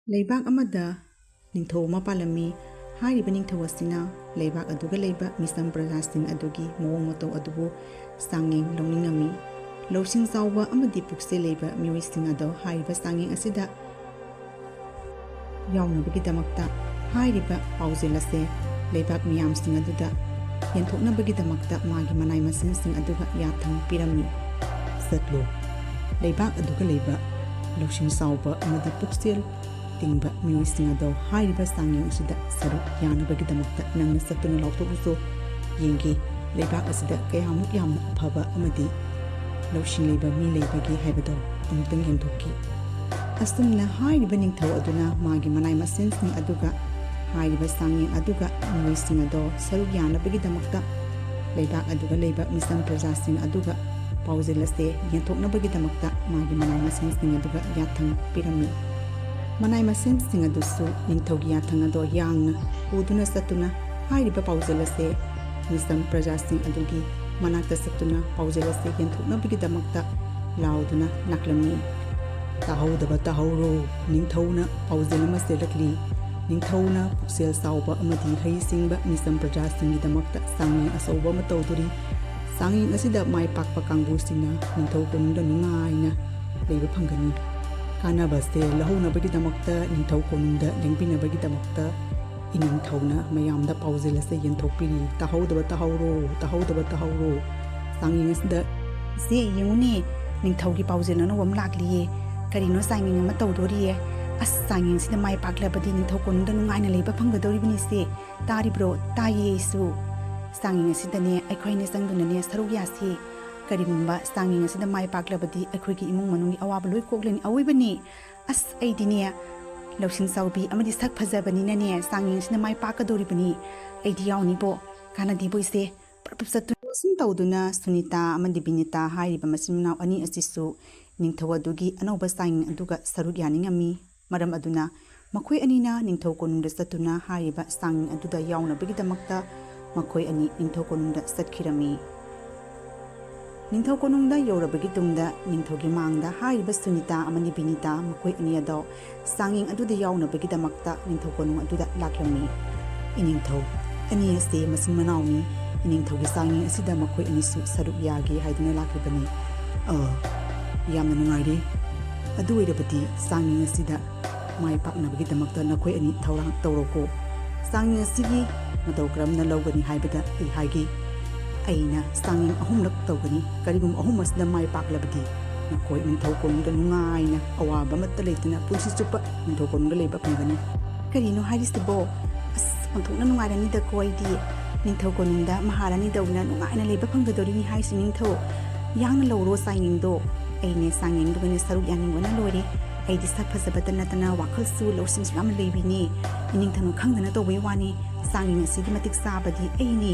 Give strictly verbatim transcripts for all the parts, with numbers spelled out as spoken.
ꯂꯩꯕꯥꯛ ꯑꯃꯗ ꯅꯤꯡꯊꯧ ꯑꯃ ꯄꯥꯜꯂꯝꯃꯤ꯫ ꯍꯥꯏꯔꯤꯕ ꯅꯤꯡꯊꯧ ꯑꯁꯤꯅ ꯂꯩꯕꯥꯛ ꯑꯗꯨꯒ ꯂꯩꯕ ꯃꯤꯆꯝ ꯄ꯭ꯔꯖꯥꯁꯤꯡ ꯑꯗꯨꯒꯤ ꯃꯑꯣꯡ ꯃꯇꯧ ꯑꯗꯨꯕꯨ ꯆꯥꯡꯌꯦꯡ ꯂꯧꯅꯤꯡꯉꯝꯃꯤ꯫ ꯂꯧꯁꯤꯡ ꯆꯥꯎꯕ ꯑꯃꯗꯤ ꯄꯨꯛꯆꯦꯜ ꯂꯩꯕ ꯃꯤꯑꯣꯏꯁꯤꯡ ꯑꯗꯣ ꯍꯥꯏꯔꯤꯕ ꯆꯥꯡꯌꯦꯡ ꯑꯁꯤꯗ ꯌꯥꯎꯅꯕꯒꯤꯗꯃꯛꯇ ꯍꯥꯏꯔꯤꯕ ꯄꯥꯎꯖꯦꯜ ꯑꯁꯦ ꯂꯩꯕꯥꯛ ꯃꯤꯌꯥꯝꯁꯤꯡ ꯑꯗꯨꯗ ꯌꯦꯟꯊꯣꯛꯅꯕꯒꯤꯗꯃꯛꯇ ꯃꯥꯒꯤ ꯃꯅꯥꯏ ꯃꯁꯤꯟꯁꯤꯡ ꯑꯗꯨꯒ ꯌꯥꯊꯪ ꯄꯤꯔꯝꯃꯤ꯫ ꯆꯠꯂꯨ, ꯂꯩꯕꯥꯛ ꯑꯗꯨꯒ ꯂꯩꯕ ꯂꯧꯁꯤꯡ ꯆꯥꯎꯕ ꯑꯃꯗꯤ ꯄꯨꯛꯆꯦꯜ ꯇꯤꯡꯕ ꯃꯤꯑꯣꯏꯁꯤꯡ ꯑꯗꯣ ꯍꯥꯏꯔꯤꯕ ꯆꯥꯡꯌꯦꯡ ꯑꯁꯤꯗ ꯁꯔꯨꯛ ꯌꯥꯅꯕꯒꯤꯗꯃꯛꯇ ꯅꯪꯅ ꯆꯠꯇꯨꯅ ꯂꯥꯎꯊꯣꯛꯎꯆꯣ꯫ ꯌꯦꯡꯒꯦ, ꯂꯩꯕꯥꯛ ꯑꯁꯤꯗ ꯀꯌꯥꯃꯨꯛ ꯌꯥꯝꯅ ꯑꯐꯕ ꯑꯃꯗꯤ ꯂꯧꯁꯤꯡ ꯂꯩꯕ ꯃꯤ ꯂꯩꯕꯒꯦ ꯍꯥꯏꯕꯗꯣ ꯑꯃꯨꯛꯇꯪ ꯌꯦꯡꯊꯣꯛꯈꯤ꯫ ꯑꯁꯨꯝꯅ ꯍꯥꯏꯔꯤꯕ ꯅꯤꯡꯊꯧ ꯑꯗꯨꯅ ꯃꯥꯒꯤ ꯃꯅꯥꯏ ꯃꯁꯤꯟꯁꯤꯡ ꯑꯗꯨꯒ ꯍꯥꯏꯔꯤꯕ ꯆꯥꯡꯌꯦꯡ ꯑꯗꯨꯒ ꯃꯤꯑꯣꯏꯁꯤꯡ ꯑꯗꯣ ꯁꯔꯨꯛ ꯌꯥꯅꯕꯒꯤꯗꯃꯛꯇ ꯂꯩꯕꯥꯛ ꯑꯗꯨꯒ ꯂꯩꯕ ꯃꯤꯆꯝ ꯄ꯭ꯔꯖꯥꯁꯤꯡ ꯑꯗꯨꯒ ꯄꯥꯎꯖꯦꯜ ꯑꯁꯦ ꯌꯦꯟꯊꯣꯛꯅꯕꯒꯤꯗꯃꯛꯇ ꯃꯥꯒꯤ ꯃꯅꯥꯏ ꯃꯁꯤꯟꯁꯤꯡ ꯑꯗꯨꯒ ꯌꯥꯊꯪ ꯄꯤꯔꯝꯃꯤ꯫ ꯃꯅꯥꯏ ꯃꯁꯤꯟꯁꯤꯡ ꯑꯗꯨꯁꯨ ꯅꯤꯡꯊꯧꯒꯤ ꯌꯥꯊꯪ ꯑꯗꯣ ꯌꯥꯡꯅ ꯄꯨꯗꯨꯅ ꯆꯠꯇꯨꯅ ꯍꯥꯏꯔꯤꯕ ꯄꯥꯎꯖꯦꯜ ꯑꯁꯦ ꯃꯤꯆꯝ ꯄ꯭ꯔꯖꯥꯁꯤꯡ ꯑꯗꯨꯒꯤ ꯃꯅꯥꯛꯇ ꯆꯠꯇꯨꯅ ꯄꯥꯎꯖꯦꯜ ꯑꯁꯦ ꯌꯦꯟꯊꯣꯛꯅꯕꯒꯤꯗꯃꯛꯇ ꯂꯥꯎꯗꯨꯅ ꯂꯥꯛꯂꯝꯃꯤ꯫ ꯇꯥꯍꯧꯗꯕ ꯇꯥꯍꯧꯔꯣ, ꯅꯤꯡꯊꯧꯅ ꯄꯥꯎꯖꯦꯜ ꯑꯃ ꯆꯦꯜꯂꯛꯂꯤ꯫ ꯅꯤꯡꯊꯧꯅ ꯄꯨꯛꯆꯦꯜ ꯆꯥꯎꯕ ꯑꯃꯗꯤ ꯍꯩꯁꯤꯡꯕ ꯃꯤꯆꯝ ꯄ꯭ꯔꯖꯥꯁꯤꯡꯒꯤꯗꯃꯛꯇ ꯆꯥꯡꯌꯦꯡ ꯑꯆꯧꯕ ꯑꯃ ꯇꯧꯗꯣꯔꯤ꯫ ꯆꯥꯡꯌꯦꯡ ꯑꯁꯤꯗ ꯃꯥꯏ ꯄꯥꯛꯄ ꯀꯥꯡꯕꯨꯁꯤꯡꯅ ꯅꯤꯡꯊꯧ ꯀꯣꯅꯨꯡꯗ ꯅꯨꯡꯉꯥꯏꯅ ꯂꯩꯕ ꯐꯪꯒꯅꯤ꯫ ꯀꯥꯟꯅꯕꯁꯦ ꯂꯧꯍꯧꯅꯕꯒꯤꯗꯃꯛꯇ, ꯅꯤꯡꯊꯧ ꯀꯣꯅꯨꯡꯗ ꯂꯦꯡꯕꯤꯅꯕꯒꯤꯗꯃꯛꯇ ꯏꯅꯤꯡꯊꯧꯅ ꯃꯌꯥꯝꯗ ꯄꯥꯎꯖꯦꯜ ꯑꯁꯦ ꯌꯦꯟꯊꯣꯛꯄꯤꯔꯤ꯫ ꯇꯥꯍꯧꯗꯕ ꯇꯥꯍꯧꯔꯣ, ꯇꯥꯍꯧꯗꯕ ꯇꯥꯍꯧꯔꯣ꯫ ꯆꯥꯡꯌꯦꯡ ꯑꯁꯤꯗ "ꯏꯆꯦ, ꯌꯦꯡꯉꯨꯅꯦ, ꯅꯤꯡꯊꯧꯒꯤ ꯄꯥꯎꯖꯦꯜ ꯑꯅꯧꯕ ꯑꯃ ꯂꯥꯛꯂꯤꯌꯦ꯫ ꯀꯔꯤꯅꯣ, ꯆꯥꯡꯌꯦꯡ ꯑꯃ ꯇꯧꯗꯣꯔꯤꯌꯦ꯫ ꯑꯁ, ꯆꯥꯡꯌꯦꯡꯁꯤꯗ ꯃꯥꯏ ꯄꯥꯛꯂꯕꯗꯤ ꯅꯤꯡꯊꯧ ꯀꯣꯅꯨꯡꯗ ꯅꯨꯡꯉꯥꯏꯅ ꯂꯩꯕ ꯐꯪꯒꯗꯧꯔꯤꯕꯅꯤ ꯏꯆꯦ꯫ ꯇꯥꯔꯤꯕ꯭ꯔꯣ?" "ꯇꯥꯏꯌꯦ ꯑꯩꯁꯨ꯫ ꯆꯥꯡꯌꯦꯡ ꯑꯁꯤꯗꯅꯦ ꯑꯩꯈꯣꯏꯅ ꯆꯪꯗꯨꯅꯅꯦ ꯁꯔꯨꯛ ꯌꯥꯁꯤ꯫ ꯀꯔꯤꯒꯨꯝꯕ ꯆꯥꯡꯌꯦꯡ ꯑꯁꯤꯗ ꯃꯥꯏ ꯄꯥꯛꯂꯕꯗꯤ ꯑꯩꯈꯣꯏꯒꯤ ꯏꯃꯨꯡ ꯃꯅꯨꯡꯒꯤ ꯑꯋꯥꯕ ꯂꯣꯏ ꯀꯣꯛꯂꯅꯤ꯫ ꯑꯋꯣꯏꯕꯅꯤ꯫ ꯑꯁ, ꯑꯩꯗꯤꯅꯦ ꯂꯧꯁꯤꯡ ꯆꯥꯎꯕꯤ ꯑꯃꯗꯤ ꯁꯛ ꯐꯖꯕꯅꯤꯅꯅꯦ ꯆꯥꯡꯌꯦꯡꯁꯤꯗ ꯃꯥꯏ ꯄꯥꯛꯀꯗꯧꯔꯤꯕꯅꯤ꯫ ꯑꯩꯗꯤ ꯌꯥꯎꯅꯤꯕꯣ꯫ ꯀꯥꯟꯅꯗꯦꯕꯣ ꯏꯆꯦ꯫" ꯄ꯭ꯔꯞ ꯄ꯭ꯔꯞ ꯆꯠꯇꯨꯅ ꯁꯨꯝ ꯇꯧꯗꯨꯅ ꯁꯨꯅꯤꯇꯥ ꯑꯃꯗꯤ ꯕꯤꯅꯤꯇꯥ ꯍꯥꯏꯔꯤꯕ ꯃꯆꯤꯟ ꯃꯅꯥꯎ ꯑꯅꯤ ꯑꯁꯤꯁꯨ ꯅꯤꯡꯊꯧ ꯑꯗꯨꯒꯤ ꯑꯅꯧꯕ ꯆꯥꯡꯌꯦꯡ ꯑꯗꯨꯒ ꯁꯔꯨꯛ ꯌꯥꯅꯤꯡꯉꯝꯃꯤ꯫ ꯃꯔꯝ ꯑꯗꯨꯅ ꯃꯈꯣꯏ ꯑꯅꯤꯅ ꯅꯤꯡꯊꯧ ꯀꯣꯅꯨꯡꯗ ꯆꯠꯇꯨꯅ ꯍꯥꯏꯔꯤꯕ ꯆꯥꯡꯌꯦꯡ ꯑꯗꯨꯗ ꯌꯥꯎꯅꯕꯒꯤꯗꯃꯛꯇ ꯃꯈꯣꯏ ꯑꯅꯤ ꯅꯤꯡꯊꯧ ꯀꯣꯅꯨꯡꯗ ꯆꯠꯈꯤꯔꯝꯃꯤ꯫ ꯅꯤꯡꯊꯧ ꯀꯣꯅꯨꯡꯗ ꯌꯧꯔꯕꯒꯤ ꯇꯨꯡꯗ ꯅꯤꯡꯊꯧꯒꯤ ꯃꯥꯡꯗ ꯍꯥꯏꯔꯤꯕ ꯁꯨꯅꯤꯇꯥ ꯑꯃꯗꯤ ꯕꯤꯅꯤꯇꯥ ꯃꯈꯣꯏ ꯑꯅꯤ ꯑꯗꯣ ꯆꯥꯡꯌꯦꯡ ꯑꯗꯨꯗ ꯌꯥꯎꯅꯕꯒꯤꯗꯃꯛꯇ ꯅꯤꯡꯊꯧ ꯀꯣꯅꯨꯡ ꯑꯗꯨꯗ ꯂꯥꯛꯂꯝꯃꯤ꯫ ꯏꯅꯤꯡꯊꯧ ꯑꯅꯤ ꯑꯁꯤ ꯃꯆꯤꯟ ꯃꯅꯥꯎꯅꯤ꯫ ꯏꯅꯤꯡꯊꯧꯒꯤ ꯆꯥꯡꯌꯦꯡ ꯑꯁꯤꯗ ꯃꯈꯣꯏ ꯑꯅꯤꯁꯨ ꯁꯔꯨꯛ ꯌꯥꯒꯦ ꯍꯥꯏꯗꯨꯅ ꯂꯥꯛꯂꯤꯕꯅꯤ꯫ ꯑ, ꯌꯥꯝꯅ ꯅꯨꯡꯉꯥꯏꯔꯦ꯫ ꯑꯗꯨ ꯑꯣꯏꯔꯕꯗꯤ ꯆꯥꯡꯌꯦꯡ ꯑꯁꯤꯗ ꯃꯥꯏ ꯄꯥꯛꯅꯕꯒꯤꯗꯃꯛꯇ ꯅꯈꯣꯏ ꯑꯅꯤ ꯊꯧꯔꯥꯡ ꯇꯧꯔꯣꯀꯣ꯫ ꯆꯥꯡꯌꯦꯡ ꯑꯁꯤꯒꯤ ꯃꯇꯧ ꯀꯔꯝꯅ ꯂꯧꯒꯅꯤ ꯍꯥꯏꯕꯗ ꯑꯩ ꯍꯥꯏꯒꯦ꯫ ꯑꯩꯅ ꯆꯥꯡꯌꯦꯡ ꯑꯍꯨꯝꯂꯛ ꯇꯧꯒꯅꯤ꯫ ꯀꯔꯤꯒꯨꯝꯕ ꯑꯍꯨꯝ ꯑꯁꯤꯗ ꯃꯥꯏ ꯄꯥꯛꯂꯕꯗꯤ ꯅꯈꯣꯏ ꯅꯤꯡꯊꯧ ꯀꯣꯅꯨꯡꯗ ꯅꯨꯡꯉꯥꯏꯅ ꯑꯋꯥꯕ ꯑꯃꯠꯇ ꯂꯩꯇꯅ ꯄꯨꯟꯁꯤ ꯆꯨꯞꯄ ꯅꯤꯡꯊꯧ ꯀꯣꯅꯨꯡꯗ ꯂꯩꯕ ꯐꯪꯒꯅꯤ꯫ ꯀꯔꯤꯅꯣ ꯍꯥꯏꯔꯤꯁꯤꯕꯣ? ꯑꯁ, ꯑꯣꯟꯊꯣꯛꯅ ꯅꯨꯡꯉꯥꯏꯔꯅꯤꯗꯀꯣ ꯑꯩꯗꯤ꯫ ꯅꯤꯡꯊꯧ ꯀꯣꯅꯨꯡꯗ ꯃꯍꯥꯔꯥꯅꯤꯗꯧꯅ ꯅꯨꯡꯉꯥꯏꯅ ꯂꯩꯕ ꯐꯪꯒꯗꯧꯔꯤꯅꯤ ꯍꯥꯏꯁꯤ ꯅꯤꯡꯊꯧ꯫ ꯌꯥꯡꯅ ꯂꯧꯔꯣ ꯆꯥꯡꯌꯦꯡꯗꯣ꯫ ꯑꯩꯅꯦ ꯆꯥꯡꯌꯦꯡꯗꯨꯒꯅꯦ ꯁꯔꯨꯛ ꯌꯥꯅꯤꯡꯕꯅ ꯂꯣꯏꯔꯦ꯫ ꯑꯩꯗꯤ ꯁꯛ ꯐꯖꯕꯇ ꯅꯠꯇꯅ ꯋꯥꯈꯜꯁꯨ ꯂꯧꯁꯤꯡꯁꯨ ꯌꯥꯝꯅ ꯂꯩꯕꯤꯅꯤ꯫ ꯏꯅꯤꯡꯊꯧꯅ ꯈꯪꯗꯅ ꯇꯧꯕꯒꯤ ꯋꯥꯅꯤ꯫ ꯆꯥꯡꯌꯦꯡ ꯑꯁꯤꯒꯤ ꯃꯇꯤꯛ ꯆꯥꯕꯗꯤ ꯑꯩꯅꯤ꯫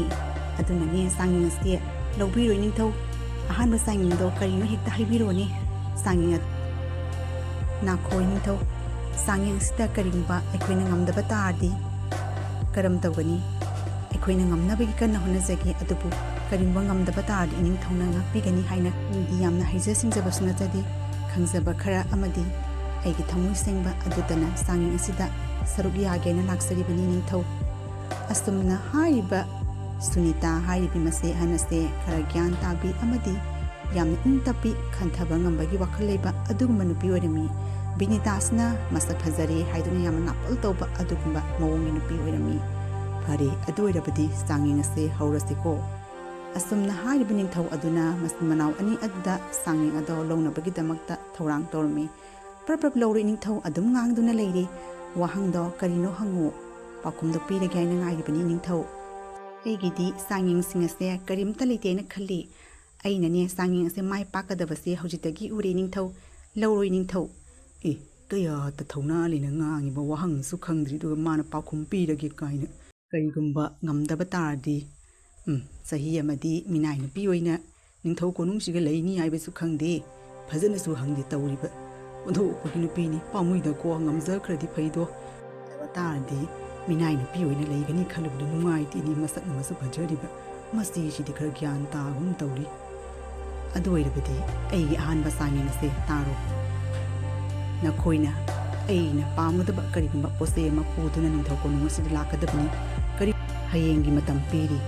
ꯑꯗꯨꯅꯅꯦ ꯆꯥꯡꯌꯦꯡ ꯑꯁꯤ ꯂꯧꯕꯤꯔꯣꯏ ꯅꯤꯡꯊꯧ꯫ ꯑꯍꯥꯟꯕ ꯆꯥꯡꯌꯦꯡꯗꯣ ꯀꯔꯤꯅꯣ ꯍꯦꯛꯇ ꯍꯥꯏꯕꯤꯔꯣꯅꯦ꯫ ꯆꯥꯡꯌꯦꯡ ꯑ-, ꯅꯥꯈꯣꯏ ꯅꯤꯡꯊꯧ, ꯆꯥꯡꯌꯦꯡ ꯑꯁꯤꯗ ꯀꯔꯤꯒꯨꯝꯕ ꯑꯩꯈꯣꯏꯅ ꯉꯝꯗꯕ ꯇꯥꯔꯗꯤ ꯀꯔꯝ ꯇꯧꯒꯅꯤ? ꯑꯩꯈꯣꯏꯅ ꯉꯝꯅꯕꯒꯤ ꯀꯟꯅ ꯍꯣꯠꯅꯖꯒꯦ, ꯑꯗꯨꯕꯨ ꯀꯔꯤꯒꯨꯝꯕ ꯉꯝꯗꯕ ꯇꯥꯔꯗꯤ ꯏꯅꯤꯡꯊꯧꯅ ꯉꯥꯛꯄꯤꯒꯅꯤ ꯍꯥꯏꯅ꯫ ꯑꯩꯗꯤ ꯌꯥꯝꯅ ꯍꯩꯖ ꯁꯤꯡꯖꯕꯁꯨ ꯅꯠꯆꯗꯦ꯫ ꯈꯪꯖꯕ ꯈꯔ ꯑꯃꯗꯤ ꯑꯩꯒꯤ ꯊꯃꯣꯏ ꯁꯦꯡꯕ ꯑꯗꯨꯗꯅ ꯆꯥꯡꯌꯦꯡ ꯑꯁꯤꯗ ꯁꯔꯨꯛ ꯌꯥꯒꯦꯅ ꯂꯥꯛꯆꯔꯤꯕꯅꯤ ꯅꯤꯡꯊꯧ꯫ ꯑꯁꯨꯝꯅ ꯍꯥꯏꯔꯤꯕ ꯁꯨꯅꯤꯇꯥ ꯍꯥꯏꯔꯤꯕꯤ ꯃꯆꯦ ꯑꯍꯟ ꯑꯁꯦ ꯈꯔ ꯒ꯭ꯌꯥꯟ ꯇꯥꯕꯤ ꯑꯃꯗꯤ ꯌꯥꯝꯅ ꯏꯪ ꯇꯞꯄꯤ, ꯈꯟꯊꯕ ꯉꯝꯕꯒꯤ ꯋꯥꯈꯜ ꯂꯩꯕ ꯑꯗꯨꯒꯨꯝꯕ ꯅꯨꯄꯤ ꯑꯣꯏꯔꯝꯃꯤ꯫ ꯕꯤꯅꯤꯇꯥꯁꯤꯅ ꯃꯁꯛ ꯐꯖꯔꯦ ꯍꯥꯏꯗꯨꯅ ꯌꯥꯝꯅ ꯅꯥꯄꯜ ꯇꯧꯕ ꯑꯗꯨꯒꯨꯝꯕ ꯃꯑꯣꯡꯒꯤ ꯅꯨꯄꯤ ꯑꯣꯏꯔꯝꯃꯤ꯫ ꯐꯔꯦ, ꯑꯗꯨ ꯑꯣꯏꯔꯕꯗꯤ ꯆꯥꯡꯌꯦꯡ ꯑꯁꯦ ꯍꯧꯔꯁꯤꯀꯣ꯫ ꯑꯁꯨꯝꯅ ꯍꯥꯏꯔꯤꯕ ꯅꯤꯡꯊꯧ ꯑꯗꯨꯅ ꯃꯆꯤꯟ ꯃꯅꯥꯎ ꯑꯅꯤ ꯑꯗꯨꯗ ꯆꯥꯡꯌꯦꯡ ꯑꯗꯣ ꯂꯧꯅꯕꯒꯤꯗꯃꯛꯇ ꯊꯧꯔꯥꯡ ꯇꯧꯔꯝꯃꯤ꯫ ꯄ꯭ꯔꯞ ꯄ꯭ꯔꯞ ꯂꯧꯔꯣ ꯏꯅꯤꯡꯊꯧ, ꯑꯗꯨꯝ ꯉꯥꯡꯗꯨꯅ ꯂꯩꯔꯦ꯫ ꯋꯥꯍꯪꯗꯣ ꯀꯔꯤꯅꯣ ꯍꯪꯉꯨ꯫ ꯄꯥꯎꯈꯨꯝꯗꯣ ꯄꯤꯔꯒꯦ ꯍꯥꯏꯅ ꯉꯥꯏꯔꯤꯕꯅꯤ ꯏꯅꯤꯡꯊꯧ꯫ ꯑꯩꯒꯤꯗꯤ ꯆꯥꯡꯌꯦꯡꯁꯤꯡ ꯑꯁꯦ ꯀꯔꯤꯝꯇ ꯂꯩꯇꯦ ꯍꯥꯏꯅ ꯈꯜꯂꯤ꯫ ꯑꯩꯅꯅꯦ ꯆꯥꯡꯌꯦꯡ ꯑꯁꯦ ꯃꯥꯏ ꯄꯥꯛꯀꯗꯕꯁꯦ ꯍꯧꯖꯤꯛꯇꯒꯤ ꯎꯔꯦ ꯏꯅꯤꯡꯊꯧ꯫ ꯂꯧꯔꯣ ꯏꯅꯤꯡꯊꯧ꯫ ꯑꯦ, ꯀꯌꯥꯇ ꯊꯧꯅꯥ ꯂꯩꯅ ꯉꯥꯡꯉꯤꯕ ꯋꯥꯍꯪꯁꯨ ꯈꯪꯗ꯭ꯔꯤ, ꯑꯗꯨꯒ ꯃꯥꯅ ꯄꯥꯎꯈꯨꯝ ꯄꯤꯔꯒꯦ ꯀꯥꯏꯅ꯫ ꯀꯔꯤꯒꯨꯝꯕ ꯉꯝꯗꯕ ꯇꯥꯔꯗꯤ, ꯎꯝ, ꯆꯍꯤ ꯑꯃꯗꯤ ꯃꯤꯅꯥꯏ ꯅꯨꯄꯤ ꯑꯣꯏꯅ ꯅꯤꯡꯊꯧ ꯀꯣꯅꯨꯡꯁꯤꯒ ꯂꯩꯅꯤ ꯍꯥꯏꯕꯁꯨ ꯈꯪꯗꯦ꯫ ꯐꯖꯅꯁꯨ ꯍꯪꯗꯦ ꯇꯧꯔꯤꯕ꯫ ꯑꯣꯟꯊꯣꯛꯄꯒꯤ ꯅꯨꯄꯤꯅꯤ, ꯄꯥꯝꯃꯨꯏꯗꯀꯣ, ꯉꯝꯖꯈ꯭ꯔꯗꯤ ꯐꯩꯗꯣ꯫ ꯉꯝꯗꯕ ꯇꯥꯔꯗꯤ ꯃꯤꯅꯥꯏ ꯅꯨꯄꯤ ꯑꯣꯏꯅ ꯂꯩꯒꯅꯤ ꯈꯜꯂꯨꯕꯗ ꯅꯨꯡꯉꯥꯏꯇꯦꯅꯦ, ꯃꯁꯛꯅ ꯃꯁꯛ ꯐꯖꯔꯤꯕ꯫ ꯃꯁꯤꯁꯤꯗꯤ ꯈꯔ ꯒ꯭ꯌꯥꯟ ꯇꯥꯒꯨꯝ ꯇꯧꯔꯤ꯫ ꯑꯗꯨ ꯑꯣꯏꯔꯕꯗꯤ ꯑꯩꯒꯤ ꯑꯍꯥꯟꯕ ꯆꯥꯡꯌꯦꯡ ꯑꯁꯦ ꯇꯥꯔꯣ꯫ ꯅꯈꯣꯏꯅ ꯑꯩꯅ ꯄꯥꯝꯒꯗꯕ ꯀꯔꯤꯒꯨꯝꯕ ꯄꯣꯠ ꯆꯩ ꯑꯃ ꯄꯨꯗꯨꯅ ꯅꯤꯡꯊꯧ ꯀꯣꯅꯨꯡ ꯑꯁꯤꯗ ꯂꯥꯛꯀꯗꯕꯅꯤ꯫ ꯀꯔꯤ ꯍꯌꯦꯡꯒꯤ ꯃꯇꯝ ꯄꯤꯔꯤ꯫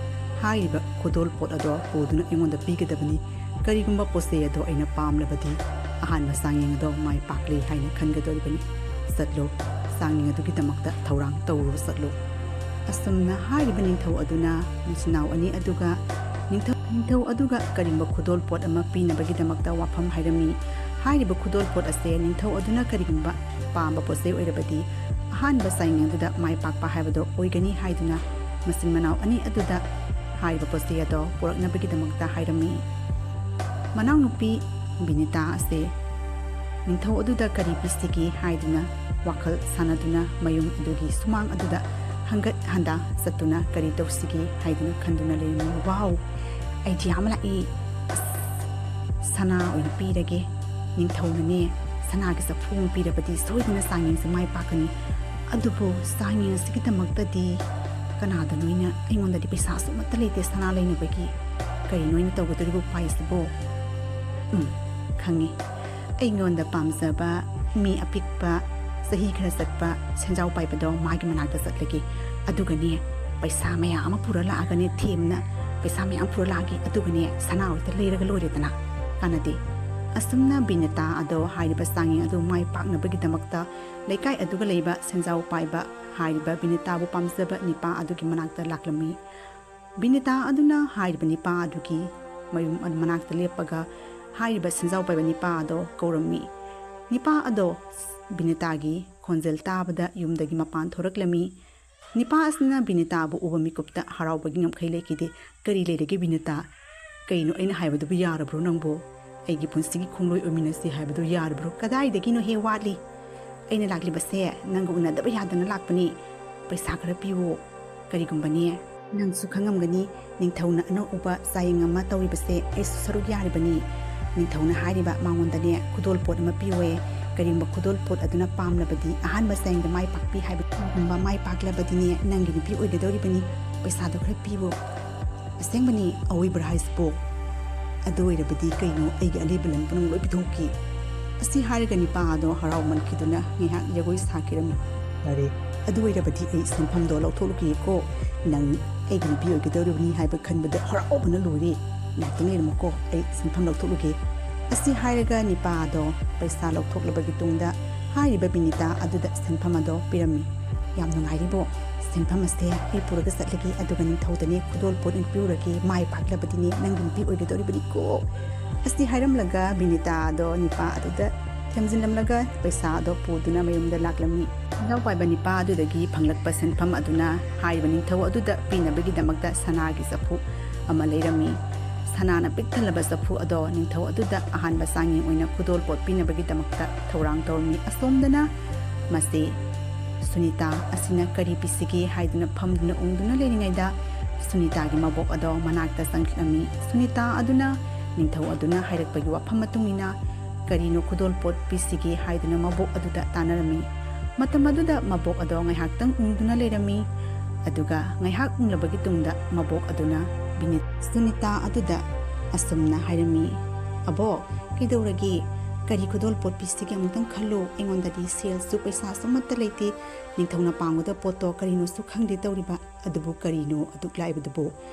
ꯍꯥꯏꯔꯤꯕ ꯈꯨꯗꯣꯜ ꯄꯣꯠ ꯑꯗꯣ ꯄꯨꯗꯨꯅ ꯑꯩꯉꯣꯟꯗ ꯄꯤꯒꯗꯕꯅꯤ꯫ ꯀꯔꯤꯒꯨꯝꯕ ꯄꯣꯠ ꯆꯩ ꯑꯗꯣ ꯑꯩꯅ ꯄꯥꯝꯂꯕꯗꯤ ꯑꯍꯥꯟꯕ ꯆꯥꯡꯌꯦꯡ ꯑꯗꯣ ꯃꯥꯏ ꯄꯥꯛꯂꯦ ꯍꯥꯏꯅ ꯈꯟꯒꯗꯧꯔꯤꯕꯅꯤ꯫ ꯆꯠꯂꯨ, ꯆꯥꯡꯌꯦꯡ ꯑꯗꯨꯒꯤꯗꯃꯛꯇ ꯊꯧꯔꯥꯡ ꯇꯧꯔꯨ ꯆꯠꯂꯨ꯫ ꯑꯁꯨꯝꯅ ꯍꯥꯏꯔꯤꯕ ꯅꯤꯡꯊꯧ ꯑꯗꯨꯅ ꯃꯆꯤꯟꯅꯥꯎ ꯑꯅꯤ ꯑꯗꯨꯒ ꯅꯤꯡꯊꯧ, ꯅꯤꯡꯊꯧ ꯑꯗꯨꯒ ꯀꯔꯤꯒꯨꯝꯕ ꯈꯨꯗꯣꯜ ꯄꯣꯠ ꯑꯃ ꯄꯤꯅꯕꯒꯤꯗꯃꯛꯇ ꯋꯥꯐꯝ ꯍꯥꯏꯔꯝꯃꯤ꯫ ꯍꯥꯏꯔꯤꯕ ꯈꯨꯗꯣꯜ ꯄꯣꯠ ꯑꯁꯦ ꯅꯤꯡꯊꯧ ꯑꯗꯨꯅ ꯀꯔꯤꯒꯨꯝꯕ ꯄꯥꯝꯕ ꯄꯣꯠ ꯆꯩ ꯑꯣꯏꯔꯕꯗꯤ ꯑꯍꯥꯟꯕ ꯆꯥꯡꯌꯦꯡ ꯑꯗꯨꯗ ꯃꯥꯏ ꯄꯥꯛꯄ ꯍꯥꯏꯕꯗꯣ ꯑꯣꯏꯒꯅꯤ ꯍꯥꯏꯗꯨꯅ ꯃꯆꯤꯟ ꯃꯅꯥꯎ ꯑꯅꯤ ꯑꯗꯨꯗ ꯍꯥꯏꯔꯤꯕ ꯄꯣꯠ ꯆꯩ ꯑꯗꯣ ꯄꯨꯔꯛꯅꯕꯒꯤꯗꯃꯛꯇ ꯍꯥꯏꯔꯝꯃꯤ꯫ ꯃꯅꯥꯎꯅꯨꯄꯤ ꯕꯤꯅꯤꯇꯥ ꯑꯁꯦ ꯅꯤꯡꯊꯧ ꯑꯗꯨꯗ ꯀꯔꯤ ꯄꯤꯁꯤꯒꯦ ꯍꯥꯏꯗꯨꯅ ꯋꯥꯈꯜ ꯁꯥꯟꯅꯗꯨꯅ ꯃꯌꯨꯝ ꯑꯗꯨꯒꯤ ꯁꯨꯃꯥꯡ ꯑꯗꯨꯗ ꯍꯪꯒꯠ ꯍꯟꯗꯥ ꯆꯠꯇꯨꯅ ꯀꯔꯤ ꯇꯧꯁꯤꯒꯦ ꯍꯥꯏꯗꯨꯅ ꯈꯟꯗꯨꯅ ꯂꯩꯔꯝꯃꯤ꯫ "ꯋꯥꯎ, ꯑꯥꯏꯗꯤꯌꯥ ꯑꯃ ꯂꯥꯛꯏ꯫ ꯑꯁ, ꯁꯅꯥ ꯑꯣꯏꯅ ꯄꯤꯔꯒꯦ꯫ ꯅꯤꯡꯊꯧꯅꯅꯦ ꯁꯅꯥꯒꯤ ꯆꯐꯨ ꯑꯃ ꯄꯤꯔꯕꯗꯤ ꯁꯣꯏꯗꯅ ꯆꯥꯡꯌꯦꯡꯁꯦ ꯃꯥꯏ ꯄꯥꯛꯀꯅꯤ꯫ ꯑꯗꯨꯕꯨ ꯆꯥꯡꯌꯦꯡ ꯑꯁꯤꯒꯤꯗꯃꯛꯇꯗꯤ ꯀꯅꯥꯗꯅꯣ ꯑꯩꯅ, ꯑꯩꯉꯣꯟꯗꯗꯤ ꯄꯩꯁꯥ ꯑꯁꯨꯛꯃꯛꯇ ꯂꯩꯇꯦ ꯁꯅꯥ ꯂꯩꯅꯕꯒꯤ꯫ ꯀꯔꯤꯅꯣ ꯑꯩꯅ ꯇꯧꯒꯗꯧꯔꯤꯕ ꯎꯄꯥꯏꯁꯤꯕꯣ? ꯎꯝ, ꯈꯪꯉꯤ꯫ ꯑꯩꯉꯣꯟꯗ ꯄꯥꯝꯖꯕ ꯃꯤ ꯑꯄꯤꯛꯄ, ꯆꯍꯤ ꯈꯔ ꯆꯠꯄ ꯁꯦꯟꯖꯥꯎ ꯄꯥꯏꯕꯗꯣ ꯃꯥꯒꯤ ꯃꯅꯥꯛꯇ ꯆꯠꯂꯒꯦ꯫ ꯑꯗꯨꯒꯅꯦ, ꯄꯩꯁꯥ ꯃꯌꯥꯝ ꯑꯃ ꯄꯨꯔ ꯂꯥꯛꯑꯒꯅꯦ, ꯊꯦꯝꯅ ꯄꯩꯁꯥ ꯃꯌꯥꯝ ꯄꯨꯔ ꯂꯥꯛꯑꯒꯦ꯫ ꯑꯗꯨꯒꯅꯦ, ꯁꯅꯥ ꯑꯣꯏꯇ ꯂꯩꯔꯒ ꯂꯣꯏꯔꯦꯗꯅ꯫ ꯀꯥꯟꯅꯗꯦ꯫" ꯑꯁꯨꯝꯅ ꯕꯤꯅꯤꯇꯥ ꯑꯗꯣ ꯍꯥꯏꯔꯤꯕ ꯆꯥꯡꯌꯦꯡ ꯑꯗꯨ ꯃꯥꯏ ꯄꯥꯛꯅꯕꯒꯤꯗꯃꯛꯇ ꯂꯩꯀꯥꯏ ꯑꯗꯨꯒ ꯂꯩꯕ ꯁꯦꯟꯖꯥꯎ ꯄꯥꯏꯕ ꯍꯥꯏꯔꯤꯕ ꯕꯤꯅꯤꯇꯥꯕꯨ ꯄꯥꯝꯖꯕ ꯅꯤꯄꯥ ꯑꯗꯨꯒꯤ ꯃꯅꯥꯛꯇ ꯂꯥꯛꯂꯝꯃꯤ꯫ ꯕꯤꯅꯤꯇꯥ ꯑꯗꯨꯅ ꯍꯥꯏꯔꯤꯕ ꯅꯤꯄꯥ ꯑꯗꯨꯒꯤ ꯃꯌꯨꯝ ꯑꯗꯨ ꯃꯅꯥꯛꯇ ꯂꯦꯞꯄꯒ ꯍꯥꯏꯔꯤꯕ ꯁꯦꯟꯖꯥꯎ ꯄꯥꯏꯕ ꯅꯤꯄꯥ ꯑꯗꯣ ꯀꯧꯔꯝꯃꯤ꯫ ꯅꯤꯄꯥ ꯑꯗꯣ ꯕꯤꯅꯤꯇꯥꯒꯤ ꯈꯣꯟꯖꯦꯜ ꯇꯥꯕꯗ ꯌꯨꯝꯗꯒꯤ ꯃꯄꯥꯟ ꯊꯣꯔꯛꯂꯝꯃꯤ꯫ ꯅꯤꯄꯥ ꯑꯁꯤꯅ ꯕꯤꯅꯤꯇꯥꯕꯨ ꯎꯕ ꯃꯤꯀꯨꯞꯇ ꯍꯔꯥꯎꯕꯒꯤ ꯉꯝꯈꯩ ꯂꯩꯈꯤꯗꯦ꯫ "ꯀꯔꯤ ꯂꯩꯔꯒꯦ ꯕꯤꯅꯤꯇꯥ? ꯀꯩꯅꯣ ꯑꯩꯅ ꯍꯥꯏꯕꯗꯨꯕꯨ ꯌꯥꯔꯕ꯭ꯔꯣ ꯅꯪꯕꯨ? ꯑꯩꯒꯤ ꯄꯨꯟꯁꯤꯒꯤ ꯈꯣꯡꯂꯣꯏ ꯑꯣꯏꯃꯤꯟꯅꯁꯤ ꯍꯥꯏꯕꯗꯨ ꯌꯥꯔꯕ꯭ꯔꯣ? ꯀꯗꯥꯏꯗꯒꯤꯅꯣ ꯍꯦ ꯋꯥꯠꯂꯤ? ꯑꯩꯅ ꯂꯥꯛꯂꯤꯕꯁꯦ ꯅꯪꯒ ꯎꯅꯗꯕ ꯌꯥꯗꯅ ꯂꯥꯛꯄꯅꯤ꯫ ꯄꯩꯁꯥ ꯈꯔ ꯄꯤꯌꯣ꯫ ꯀꯔꯤꯒꯨꯝꯕꯅꯦ, ꯅꯪꯁꯨ ꯈꯪꯉꯝꯒꯅꯤ, ꯅꯤꯡꯊꯧꯅ ꯑꯅꯧꯕ ꯆꯥꯌꯦꯡ ꯑꯃ ꯇꯧꯔꯤꯕꯁꯦ ꯑꯩꯁꯨ ꯁꯔꯨꯛ ꯌꯥꯔꯤꯕꯅꯤ꯫ ꯅꯤꯡꯊꯧꯅ ꯍꯥꯏꯔꯤꯕ ꯃꯉꯣꯟꯗꯅꯦ ꯈꯨꯗꯣꯜ ꯄꯣꯠ ꯑꯃ ꯄꯤꯌꯣꯌꯦ꯫ ꯀꯔꯤꯒꯨꯝꯕ ꯈꯨꯗꯣꯜ ꯄꯣꯠ ꯑꯗꯨꯅ ꯄꯥꯝꯂꯕꯗꯤ ꯑꯍꯥꯟꯕ ꯆꯥꯌꯦꯡꯗ ꯃꯥꯏ ꯄꯥꯛꯄꯤ ꯍꯥꯏꯕ꯫ ꯀꯔꯤꯒꯨꯝꯕ ꯃꯥꯏ ꯄꯥꯛꯂꯕꯗꯤꯅꯦ ꯅꯪꯒꯤ ꯅꯨꯄꯤ ꯑꯣꯏꯒꯗꯧꯔꯤꯕꯅꯤ꯫ ꯄꯩꯁꯥꯗꯣ ꯈꯔ ꯄꯤꯌꯣ꯫" "ꯑꯁꯦꯡꯕꯅꯤ, ꯑꯋꯣꯏꯕ꯭ꯔꯥ ꯍꯥꯏꯁꯤꯕꯣ?" "ꯑꯗꯨ ꯑꯣꯏꯔꯕꯗꯤ ꯀꯩꯅꯣ, ꯑꯩꯒꯤ ꯑꯂꯩꯕ ꯂꯟ ꯄꯨꯝꯅꯃꯛ ꯂꯣꯏ ꯄꯤꯊꯣꯛꯈꯤ"꯫ ꯑꯁꯤ ꯍꯥꯏꯔꯒ ꯅꯤꯄꯥ ꯑꯗꯣ ꯍꯔꯥꯎꯃꯟꯈꯤꯗꯨꯅ ꯉꯥꯏꯍꯥꯛ ꯖꯒꯣꯏ ꯁꯥꯈꯤꯔꯝꯃꯤ꯫ "ꯐꯔꯦ, ꯑꯗꯨ ꯑꯣꯏꯔꯕꯗꯤ ꯑꯩ ꯁꯦꯟꯐꯝꯗꯣ ꯂꯧꯊꯣꯛꯂꯨꯒꯦꯀꯣ꯫ ꯅꯪ ꯑꯩꯒꯤ ꯅꯨꯄꯤ ꯑꯣꯏꯒꯗꯧꯔꯤꯕꯅꯤ ꯍꯥꯏꯕ ꯈꯟꯕꯗ ꯍꯔꯥꯎꯕꯅ ꯂꯣꯏꯔꯦ꯫ ꯉꯥꯏꯍꯥꯛꯇꯪ ꯂꯩꯔꯝꯃꯨꯀꯣ, ꯑꯩ ꯁꯦꯟꯐꯝ ꯂꯧꯊꯣꯛꯂꯨꯒꯦ"꯫ ꯑꯁꯤ ꯍꯥꯏꯔꯒ ꯅꯤꯄꯥ ꯑꯗꯣ ꯄꯩꯁꯥ ꯂꯧꯊꯣꯛꯂꯕꯒꯤ ꯇꯨꯡꯗ ꯍꯥꯏꯔꯤꯕ ꯕꯤꯅꯤꯇꯥ ꯑꯗꯨꯗ ꯁꯦꯟꯐꯝ ꯑꯗꯣ ꯄꯤꯔꯝꯃꯤ꯫ "ꯌꯥꯝ ꯅꯨꯡꯉꯥꯏꯔꯤꯕꯣ? ꯁꯦꯟꯐꯝ ꯑꯁꯦ ꯑꯩ ꯄꯨꯔꯒ ꯆꯠꯂꯒꯦ, ꯑꯗꯨꯒ ꯅꯤꯡꯊꯧꯗꯅꯦ ꯈꯨꯗꯣꯜ ꯄꯣꯠ ꯑꯣꯏꯅ ꯄꯤꯔꯨꯔꯒꯦ꯫ ꯃꯥꯏ ꯄꯥꯛꯂꯕꯗꯤꯅꯦ ꯅꯪꯒꯤ ꯅꯨꯄꯤ ꯑꯣꯏꯒꯗꯧꯔꯤꯕꯅꯤꯀꯣ"꯫ ꯑꯁꯤ ꯍꯥꯏꯔꯝꯂꯒ ꯕꯤꯅꯤꯇꯥ ꯑꯗꯣ ꯅꯤꯄꯥ ꯑꯗꯨꯗ ꯊꯦꯝꯖꯤꯜꯂꯝꯂꯒ ꯄꯩꯁꯥ ꯑꯗꯣ ꯄꯨꯗꯨꯅ ꯃꯌꯨꯝꯗ ꯂꯥꯛꯂꯝꯃꯤ꯫ ꯏꯅꯥꯎ ꯄꯥꯏꯕ ꯅꯤꯄꯥ ꯑꯗꯨꯗꯒꯤ ꯐꯪꯂꯛꯄ ꯁꯦꯟꯐꯝ ꯑꯗꯨꯅ ꯍꯥꯏꯔꯤꯕ ꯅꯤꯡꯊꯧ ꯑꯗꯨꯗ ꯄꯤꯅꯕꯒꯤꯗꯃꯛꯇ ꯁꯅꯥꯒꯤ ꯆꯐꯨ ꯑꯃ ꯂꯩꯔꯝꯃꯤ꯫ ꯁꯅꯥꯅ ꯄꯤꯛ ꯊꯜꯂꯕ ꯆꯐꯨ ꯑꯗꯣ ꯅꯤꯡꯊꯧ ꯑꯗꯨꯗ ꯑꯍꯥꯟꯕ ꯆꯥꯡꯌꯦꯡ ꯑꯣꯏꯅ ꯈꯨꯗꯣꯜ ꯄꯣꯠ ꯄꯤꯅꯕꯒꯤꯗꯃꯛꯇ ꯊꯧꯔꯥꯡ ꯇꯧꯔꯝꯃꯤ꯫ ꯑꯁꯣꯝꯗꯅ ꯃꯁꯤ ꯁꯨꯅꯤꯇꯥ ꯑꯁꯤꯅ ꯀꯔꯤ ꯄꯤꯁꯤꯒꯦ ꯍꯥꯏꯗꯨꯅ ꯐꯝꯗꯨꯅ ꯎꯪꯗꯨꯅ ꯂꯩꯔꯤꯉꯩꯗ ꯁꯨꯅꯤꯇꯥꯒꯤ ꯃꯕꯣꯛ ꯑꯗꯣ ꯃꯅꯥꯛꯇ ꯆꯪꯁꯤꯜꯂꯝꯃꯤ꯫ ꯁꯨꯅꯤꯇꯥ ꯑꯗꯨꯅ ꯅꯤꯡꯊꯧ ꯑꯗꯨꯅ ꯍꯥꯏꯔꯛꯄꯒꯤ ꯋꯥꯐꯝ ꯃꯇꯨꯡ ꯏꯟꯅ ꯀꯔꯤꯅꯣ ꯈꯨꯗꯣꯜ ꯄꯣꯠ ꯄꯤꯁꯤꯒꯦ ꯍꯥꯏꯗꯨꯅ ꯃꯕꯣꯛ ꯑꯗꯨꯗ ꯇꯥꯟꯅꯔꯝꯃꯤ꯫ ꯃꯇꯝ ꯑꯗꯨꯗ ꯃꯕꯣꯛ ꯑꯗꯣ ꯉꯥꯏꯍꯥꯛꯇꯪ ꯎꯪꯗꯨꯅ ꯂꯩꯔꯝꯃꯤ꯫ ꯑꯗꯨꯒ ꯉꯥꯏꯍꯥꯛ ꯎꯪꯂꯕꯒꯤ ꯇꯨꯡꯗ ꯃꯕꯣꯛ ꯑꯗꯨꯅ ꯕꯤꯅꯤ-, ꯁꯨꯅꯤꯇꯥ ꯑꯗꯨꯗ ꯑꯁꯨꯝꯅ ꯍꯥꯏꯔꯝꯃꯤ, "ꯑꯕꯣꯛ, ꯀꯩꯗꯧꯔꯒꯦ? ꯀꯔꯤ ꯈꯨꯗꯣꯜ ꯄꯣꯠ ꯄꯤꯁꯤꯒꯦ? ꯑꯃꯨꯛꯇꯪ ꯈꯜꯂꯨ꯫ ꯑꯩꯉꯣꯟꯗꯗꯤ ꯁꯦꯜꯁꯨ ꯄꯩꯁꯥꯁꯨ ꯑꯃꯠꯇ ꯂꯩꯇꯦ꯫ ꯅꯤꯡꯊꯧꯅ ꯄꯥꯝꯒꯗꯕ ꯄꯣꯠꯇꯣ ꯀꯔꯤꯅꯣꯁꯨ ꯈꯪꯗꯦ ꯇꯧꯔꯤꯕ꯫ ꯑꯗꯨꯕꯨ ꯀꯔꯤꯅꯣ ꯑꯗꯨꯛ ꯂꯥꯏꯕꯗꯨꯕꯨ?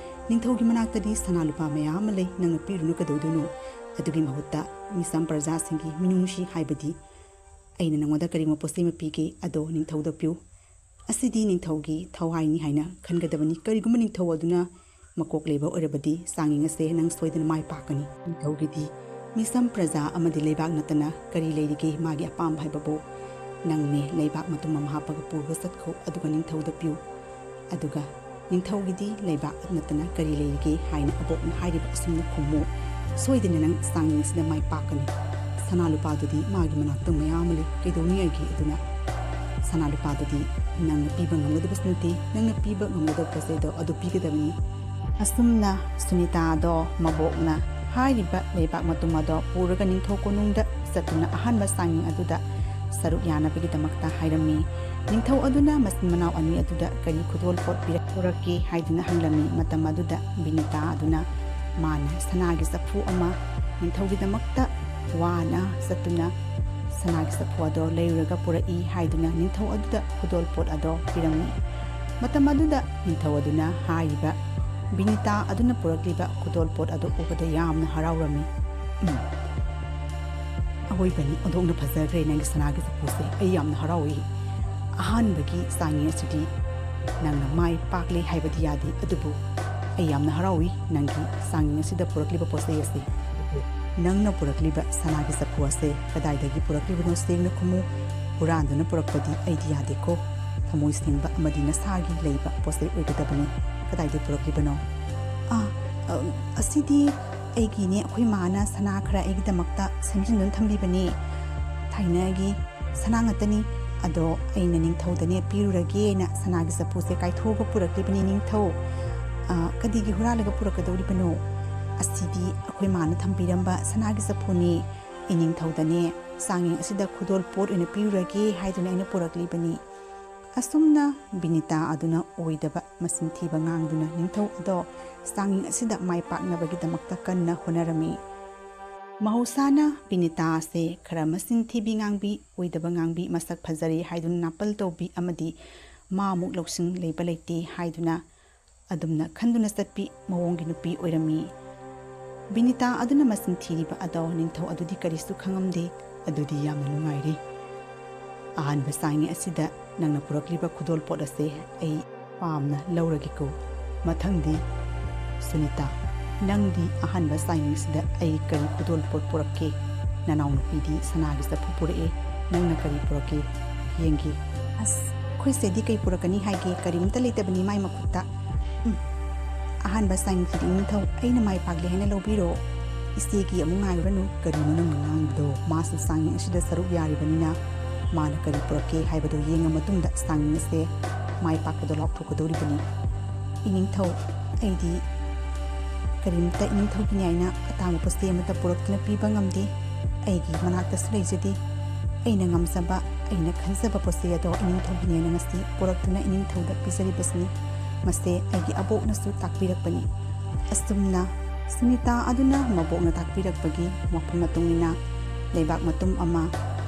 ꯅꯤꯡꯊꯧꯒꯤ ꯃꯅꯥꯛꯇꯗꯤ ꯁꯅꯥ ꯂꯨꯄꯥ ꯃꯌꯥꯝ ꯑꯃ ꯂꯩ꯫ ꯅꯪꯅ ꯄꯤꯔꯨꯅꯨ ꯀꯩꯗꯧꯗꯣꯏꯅꯣ? ꯑꯗꯨꯒꯤ ꯃꯍꯨꯠꯇ ꯃꯤꯆꯝ ꯄ꯭ꯔꯖꯥꯁꯤꯡꯒꯤ ꯃꯤꯅꯨꯡꯁꯤ ꯍꯥꯏꯕꯗꯤ ꯑꯩꯅ ꯅꯪꯉꯣꯟꯗ ꯀꯔꯤꯒꯨꯝꯕ ꯄꯣꯠꯆꯩ ꯑꯃ ꯄꯤꯒꯦ, ꯑꯗꯣ ꯅꯤꯡꯊꯧꯗ ꯄꯤꯌꯨ꯫ ꯑꯁꯤꯗꯤ ꯅꯤꯡꯊꯧꯒꯤ ꯊꯋꯥꯏꯅꯤ ꯍꯥꯏꯅ ꯈꯟꯒꯗꯕꯅꯤ꯫ ꯀꯔꯤꯒꯨꯝꯕ ꯅꯤꯡꯊꯧ ꯑꯗꯨꯅ ꯃꯀꯣꯛ ꯂꯩꯕ ꯑꯣꯏꯔꯕꯗꯤ ꯆꯥꯡꯌꯦꯡ ꯑꯁꯦ ꯅꯪ ꯁꯣꯏꯗꯅ ꯃꯥꯏ ꯄꯥꯛꯀꯅꯤ"꯫ ꯅꯤꯡꯊꯧꯒꯤꯗꯤ ꯃꯤꯆꯝ ꯄ꯭ꯔꯖꯥ ꯑꯃꯗꯤ ꯂꯩꯕꯥꯛ ꯅꯠꯇꯅ ꯀꯔꯤ ꯂꯩꯔꯤꯒꯦ? ꯃꯥꯒꯤ ꯑꯄꯥꯝꯕ ꯍꯥꯏꯕꯕꯨ ꯅꯪꯅꯦ꯫ ꯂꯩꯕꯥꯛ ꯃꯇꯨꯝ ꯑꯃ ꯍꯥꯞꯄꯒ ꯄꯨꯔꯒ ꯆꯠꯈꯣ, ꯑꯗꯨꯒ ꯅꯤꯡꯊꯧꯗ ꯄꯤꯌꯨ꯫ ꯑꯗꯨꯒ ꯅꯤꯡꯊꯧꯒꯤꯗꯤ ꯂꯩꯕꯥꯛ ꯅꯠꯇꯅ ꯀꯔꯤ ꯂꯩꯔꯤꯒꯦ ꯍꯥꯏꯅ ꯑꯕꯣꯛꯅ ꯍꯥꯏꯔꯤꯕ ꯑꯁꯨꯝꯅ ꯈꯨꯝꯃꯨ꯫ ꯁꯣꯏꯗꯅ ꯅꯪ ꯆꯥꯡꯌꯦꯡ ꯑꯁꯤꯗ ꯃꯥꯏ ꯄꯥꯛꯀꯅꯤ꯫ ꯁꯅꯥ ꯂꯨꯄꯥꯗꯨꯗꯤ ꯃꯥꯒꯤ ꯃꯅꯥꯛꯇ ꯃꯌꯥꯝ ꯑꯃ ꯂꯩ꯫ ꯀꯩꯗꯧꯅꯤꯡꯉꯥꯏꯒꯤ? ꯑꯗꯨꯅ ꯁꯅꯥ ꯂꯨꯄꯥꯗꯨꯗꯤ ꯅꯪꯅ ꯄꯤꯕ ꯉꯝꯒꯗꯕꯁꯨ ꯅꯠꯇꯦ꯫ ꯅꯪꯅ ꯄꯤꯕ ꯉꯝꯒꯗꯕ ꯄꯣꯠ ꯆꯩꯗꯣ ꯑꯗꯨ ꯄꯤꯒꯗꯕꯅꯤ꯫ ꯑꯁꯨꯝꯅ ꯁꯨꯅꯤꯇꯥꯗꯣ ꯃꯕꯣꯛꯅ ꯍꯥꯏꯔꯤꯕ ꯂꯩꯕꯥꯛ ꯃꯇꯨꯝ ꯑꯗꯣ ꯄꯨꯔꯒ ꯅꯤꯡꯊꯧ ꯀꯣꯅꯨꯡꯗ ꯆꯠꯇꯨꯅ ꯑꯍꯥꯟꯕ ꯆꯥꯡꯌꯦꯡ ꯑꯗꯨꯗ ꯁꯔꯨꯛ ꯌꯥꯅꯕꯒꯤꯗꯃꯛꯇ ꯍꯥꯏꯔꯝꯃꯤ꯫ ꯅꯤꯡꯊꯧ ꯑꯗꯨꯅ ꯃꯆꯤꯟ ꯃꯅꯥꯎ ꯑꯅꯤ ꯑꯗꯨꯗ ꯀꯔꯤ ꯈꯨꯗꯣꯜ ꯄꯣꯠ ꯄꯤꯔꯛ-, ꯄꯨꯔꯛꯀꯦ ꯍꯥꯏꯗꯨꯅ ꯍꯪꯂꯝꯃꯤ꯫ ꯃꯇꯝ ꯑꯗꯨꯗ ꯕꯤꯅꯤꯇꯥ ꯑꯗꯨꯅ ꯃꯥꯅ ꯁꯅꯥꯒꯤ ꯆꯐꯨ ꯑꯃ ꯅꯤꯡꯊꯧꯒꯤꯗꯃꯛꯇ ꯋꯥꯅ ꯆꯠꯇꯨꯅ ꯁꯅꯥꯒꯤ ꯆꯐꯨ ꯑꯗꯣ ꯂꯩꯔꯨꯔꯒ ꯄꯨꯔꯛꯏ ꯍꯥꯏꯗꯨꯅ ꯅꯤꯡꯊꯧ ꯑꯗꯨꯗ ꯈꯨꯗꯣꯜꯄꯣꯠ ꯑꯗꯣ ꯄꯤꯔꯝꯃꯤ꯫ ꯃꯇꯝ ꯑꯗꯨꯗ ꯅꯤꯡꯊꯧ ꯑꯗꯨꯅ ꯍꯥꯏꯔꯤꯕ ꯕꯤꯅꯤꯇꯥ ꯑꯗꯨꯅ ꯄꯨꯔꯛꯂꯤꯕ ꯈꯨꯗꯣꯜꯄꯣꯠ ꯑꯗꯨ ꯎꯕꯗ ꯌꯥꯝꯅ ꯍꯔꯥꯎꯔꯝꯃꯤ꯫ "ꯎꯝ, ꯑꯋꯣꯏꯕꯅꯤ, ꯑꯣꯟꯊꯣꯛꯅ ꯐꯖꯈ꯭ꯔꯦ ꯅꯪꯒꯤ ꯁꯅꯥꯒꯤ ꯆꯐꯨꯁꯦ꯫ ꯑꯩ ꯌꯥꯝꯅ ꯍꯔꯥꯎꯏ꯫ ꯑꯍꯥꯟꯕꯒꯤ ꯆꯥꯡꯌꯦꯡ ꯑꯁꯤꯗꯤ ꯅꯪꯅ ꯃꯥꯏ ꯄꯥꯛꯂꯦ ꯍꯥꯏꯕꯗꯤ ꯌꯥꯗꯦ, ꯑꯗꯨꯕꯨ ꯑꯩ ꯌꯥꯝꯅ ꯍꯔꯥꯎꯏ ꯅꯪꯒꯤ ꯆꯥꯡꯌꯦꯡ ꯑꯁꯤꯗ ꯄꯨꯔꯛꯂꯤꯕ ꯄꯣꯠ ꯆꯩ ꯑꯁꯤ꯫ ꯅꯪꯅ ꯄꯨꯔꯛꯂꯤꯕ ꯁꯅꯥꯒꯤ ꯆꯐꯨ ꯑꯁꯦ ꯀꯗꯥꯏꯗꯒꯤ ꯄꯨꯔꯛꯂꯤꯕꯅꯣ ꯁꯦꯡꯅ ꯈꯨꯝꯃꯨ꯫ ꯍꯨꯔꯥꯟꯗꯨꯅ ꯄꯨꯔꯛꯄꯗꯤ ꯑꯩꯗꯤ ꯌꯥꯗꯦꯀꯣ꯫ ꯊꯃꯣꯏ ꯁꯦꯡꯕ ꯑꯃꯗꯤ ꯅꯁꯥꯒꯤ ꯂꯩꯕ ꯄꯣꯠ ꯆꯩ ꯑꯣꯏꯒꯗꯕꯅꯤ꯫ ꯀꯗꯥꯏꯗꯒꯤ ꯄꯨꯔꯛꯂꯤꯕꯅꯣ?" "ꯑꯥ, ꯑ, ꯑꯁꯤꯗꯤ ꯑꯩꯒꯤꯅꯦ, ꯑꯩꯈꯣꯏ ꯃꯥꯅ ꯁꯅꯥ ꯈꯔ ꯑꯩꯒꯤꯗꯃꯛꯇ ꯁꯦꯝꯖꯤꯟꯗꯨꯅ ꯊꯝꯕꯤꯕꯅꯤ꯫ ꯊꯥꯏꯅꯒꯤ ꯁꯅꯥ ꯉꯥꯛꯇꯅꯤ꯫ ꯑꯗꯣ ꯑꯩꯅ ꯅꯤꯡꯊꯧꯗꯅꯦ ꯄꯤꯔꯨꯔꯒꯦꯅ ꯁꯅꯥꯒꯤ ꯆꯐꯨꯁꯦ ꯀꯥꯏꯊꯣꯛꯑꯒ ꯄꯨꯔꯛꯂꯤꯕꯅꯤ ꯅꯤꯡꯊꯧ꯫ ꯑ, ꯀꯔꯤꯒꯤ ꯍꯨꯔꯥꯜꯂꯒ ꯄꯨꯔꯛꯀꯗꯧꯔꯤꯕꯅꯣ? ꯑꯁꯤꯗꯤ ꯑꯩꯈꯣꯏ ꯃꯥꯅ ꯊꯝꯕꯤꯔꯝꯕ ꯁꯅꯥꯒꯤ ꯆꯐꯨꯅꯤ꯫ ꯏꯅꯤꯡꯊꯧꯗꯅꯦ ꯆꯥꯡꯌꯦꯡ ꯑꯁꯤꯗ ꯈꯨꯗꯣꯜ ꯄꯣꯠ ꯑꯣꯏꯅ ꯄꯤꯔꯨꯔꯒꯦ ꯍꯥꯏꯗꯨꯅ ꯑꯩꯅ ꯄꯨꯔꯛꯂꯤꯕꯅꯤ꯫" ꯑꯁꯨꯝꯅ ꯕꯤꯅꯤꯇꯥ ꯑꯗꯨꯅ ꯑꯣꯏꯗꯕ ꯃꯆꯤꯟ ꯊꯤꯕ ꯉꯥꯡꯗꯨꯅ ꯅꯤꯡꯊꯧ ꯑꯗꯣ ꯆꯥꯡꯌꯦꯡ ꯑꯁꯤꯗ ꯃꯥꯏ ꯄꯥꯛꯅꯕꯒꯤꯗꯃꯛꯇ ꯀꯟꯅ ꯍꯣꯠꯅꯔꯝꯃꯤ꯫ ꯃꯍꯧꯁꯥꯅ ꯕꯤꯅꯤꯇꯥ ꯑꯁꯦ ꯈꯔ ꯃꯆꯤꯟ ꯊꯤꯕꯤ ꯉꯥꯡꯕꯤ, ꯑꯣꯏꯗꯕ ꯉꯥꯡꯕꯤ, ꯃꯁꯛ ꯐꯖꯔꯦ ꯍꯥꯏꯗꯨꯅ ꯅꯥꯄꯜ ꯇꯧꯕꯤ ꯑꯃꯗꯤ ꯃꯥꯃꯨꯛ ꯂꯧꯁꯤꯡ ꯂꯩꯕ ꯂꯩꯇꯦ ꯍꯥꯏꯗꯨꯅ ꯑꯗꯨꯝꯅ ꯈꯟꯗꯨꯅ ꯆꯠꯄꯤ ꯃꯑꯣꯡꯒꯤ ꯅꯨꯄꯤ ꯑꯣꯏꯔꯝꯃꯤ꯫ ꯕꯤꯅꯤꯇꯥ ꯑꯗꯨꯅ ꯃꯆꯤꯟ ꯊꯤꯔꯤꯕ ꯑꯗꯣ ꯅꯤꯡꯊꯧ ꯑꯗꯨꯗꯤ ꯀꯔꯤꯁꯨ ꯈꯪꯉꯝꯗꯦ꯫ "ꯑꯗꯨꯗꯤ ꯌꯥꯝꯅ ꯅꯨꯡꯉꯥꯏꯔꯦ꯫ ꯑꯍꯥꯟꯕ ꯆꯥꯡꯌꯦꯡ ꯑꯁꯤꯗ ꯅꯪꯅ ꯄꯨꯔꯛꯂꯤꯕ ꯈꯨꯗꯣꯜ ꯄꯣꯠ ꯑꯁꯦ ꯑꯩ ꯄꯥꯝꯅ ꯂꯧꯔꯒꯦꯀꯣ꯫ ꯃꯊꯪꯗꯤ ꯁꯨꯅꯤꯇꯥ, ꯅꯪꯗꯤ ꯑꯍꯥꯟꯕ ꯆꯥꯡꯌꯦꯡꯁꯤꯗ ꯑꯩ ꯀꯔꯤ ꯈꯨꯗꯣꯜ ꯄꯣꯠ ꯄꯨꯔꯛꯀꯦ? ꯅꯅꯥꯎꯅꯨꯄꯤꯗꯤ ꯁꯅꯥꯒꯤ ꯆꯐꯨ ꯄꯨꯔꯛꯑꯦ, ꯅꯪꯅ ꯀꯔꯤ ꯄꯨꯔꯛꯀꯦ? ꯌꯦꯡꯒꯦ꯫" "ꯑꯁ, ꯑꯩꯈꯣꯏ ꯁꯦꯗꯤ ꯀꯩ ꯄꯨꯔꯛꯀꯅꯤ ꯍꯥꯏꯒꯦ? ꯀꯔꯤꯝꯇ ꯂꯩꯇꯕꯅꯤ ꯃꯥꯏ ꯃꯈꯨꯠꯇ꯫" "ꯎꯝ, ꯑꯍꯥꯟꯕ ꯆꯥꯡꯌꯦꯡꯁꯤꯗꯤ ꯏꯅꯤꯡꯊꯧ ꯑꯩꯅ ꯃꯥꯏ ꯄꯥꯛꯂꯦ ꯍꯥꯏꯅ ꯂꯧꯕꯤꯔꯣ꯫ ꯏꯆꯦꯒꯤ ꯑꯃꯨꯛ ꯉꯥꯏꯔꯨꯔꯅꯨ꯫ ꯀꯔꯤꯅꯣ ꯅꯪꯅ ꯉꯥꯡꯉꯤꯕꯗꯣ? ꯃꯥꯁꯨ ꯆꯥꯡꯌꯦꯡ ꯑꯁꯤꯗ ꯁꯔꯨꯛ ꯌꯥꯔꯤꯕꯅꯤꯅ ꯃꯥꯅ ꯀꯔꯤ ꯄꯨꯔꯛꯀꯦ ꯍꯥꯏꯕꯗꯨ ꯌꯦꯡꯉ ꯃꯇꯨꯡꯗ ꯆꯥꯡꯌꯦꯡ ꯑꯁꯦ ꯃꯥꯏ ꯄꯥꯛꯄꯗ ꯂꯥꯎꯊꯣꯛꯀꯗꯧꯔꯤꯕꯅꯤ꯫" "ꯏꯅꯤꯡꯊꯧ, ꯑꯩꯗꯤ ꯀꯔꯤꯝꯇ ꯏꯅꯤꯡꯊꯧꯒꯤꯅꯤ ꯍꯥꯏꯅ ꯑꯇꯥꯡꯕ ꯄꯣꯠ ꯆꯩ ꯑꯃꯠꯇ ꯄꯨꯔꯛꯇꯨꯅ ꯄꯤꯕ ꯉꯝꯗꯦ꯫ ꯑꯩꯒꯤ ꯃꯅꯥꯛꯇꯁꯨ ꯂꯩꯖꯗꯦ꯫ ꯑꯩꯅ ꯉꯝꯖꯕ, ꯑꯩꯅ ꯈꯟꯖꯕ ꯄꯣꯠ ꯆꯩ ꯑꯗꯣ ꯏꯅꯤꯡꯊꯧꯒꯤꯅꯦꯅ ꯉꯁꯤ ꯄꯨꯔꯛꯇꯨꯅ ꯏꯅꯤꯡꯊꯧꯗ ꯄꯤꯖꯔꯤꯕꯁꯤꯅꯤ꯫ ꯃꯁꯦ ꯑꯩꯒꯤ ꯑꯕꯣꯛꯅꯁꯨ ꯇꯥꯛꯄꯤꯔꯛꯄꯅꯤ꯫" ꯑꯁꯨꯝꯅ ꯁꯨꯅꯤꯇꯥ ꯑꯗꯨꯅ ꯃꯕꯣꯛꯅ ꯇꯥꯛꯄꯤꯔꯛꯄꯒꯤ ꯋꯥꯐꯝ ꯃꯇꯨꯡ ꯏꯟꯅ ꯂꯩꯕꯥꯛ ꯃꯇꯨꯝ ꯑꯃ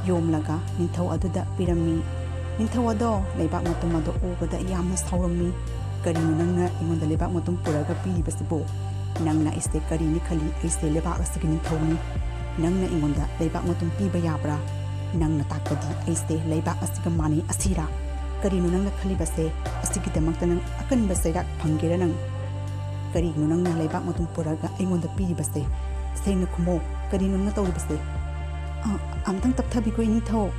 ꯌꯣꯝꯂꯒ ꯅꯤꯡꯊꯧ ꯑꯗꯨꯗ ꯄꯤꯔꯝꯃꯤ꯫ ꯅꯤꯡꯊꯧ ꯑꯗꯣ ꯂꯩꯕꯥꯛ ꯃꯇꯨꯝ ꯑꯗꯨ ꯎꯕꯗ ꯌꯥꯝꯅ ꯁꯥꯎꯔꯝꯃꯤ꯫ "ꯀꯔꯤꯅꯣ ꯅꯪꯅ ꯑꯩꯉꯣꯟꯗ ꯂꯩꯕꯥꯛ ꯃꯇꯨꯝ ꯄꯨꯔꯛꯑꯒ ꯄꯤꯔꯤꯕꯁꯤꯕꯨ? ꯅꯪꯅ ꯑꯩꯁꯦ ꯀꯔꯤꯅꯤ ꯈꯜꯂꯤ? ꯑꯩꯁꯦ ꯂꯩꯕꯥꯛ ꯑꯁꯤꯒꯤ ꯅꯤꯡꯊꯧꯅꯤ꯫ ꯅꯪꯅ ꯑꯩꯉꯣꯟꯗ ꯂꯩꯕꯥꯛ ꯃꯇꯨꯝ ꯄꯤꯕ ꯌꯥꯕ꯭ꯔꯥ? ꯅꯪꯅ ꯇꯥꯛꯄꯗꯤ ꯑꯩꯁꯦ ꯂꯩꯕꯥꯛ ꯑꯁꯤꯒ ꯃꯥꯟꯅꯩ ꯑꯁꯤꯔꯥ? ꯀꯔꯤꯅꯣ ꯅꯪꯅ ꯈꯜꯂꯤꯕꯁꯦ? ꯑꯁꯤꯒꯤꯗꯃꯛꯇ ꯅꯪ ꯑꯀꯟꯕ ꯆꯩꯔꯥꯛ ꯐꯪꯒꯦꯔꯥ ꯅꯪ? ꯀꯔꯤꯒꯤꯅꯣ ꯅꯪꯅ ꯂꯩꯕꯥꯛ ꯃꯇꯨꯝ ꯄꯨꯔꯛꯑꯒ ꯑꯩꯉꯣꯟꯗ ꯄꯤꯔꯤꯕꯁꯦ? ꯁꯦꯡꯅ ꯈꯨꯝꯃꯣ, ꯀꯔꯤꯅꯣ ꯅꯪꯅ ꯇꯧꯔꯤꯕꯁꯦ?" "ꯑ, ꯑꯝꯇꯪ ꯇꯞꯊꯕꯤꯈꯣ ꯏꯅꯤꯡꯊꯧ꯫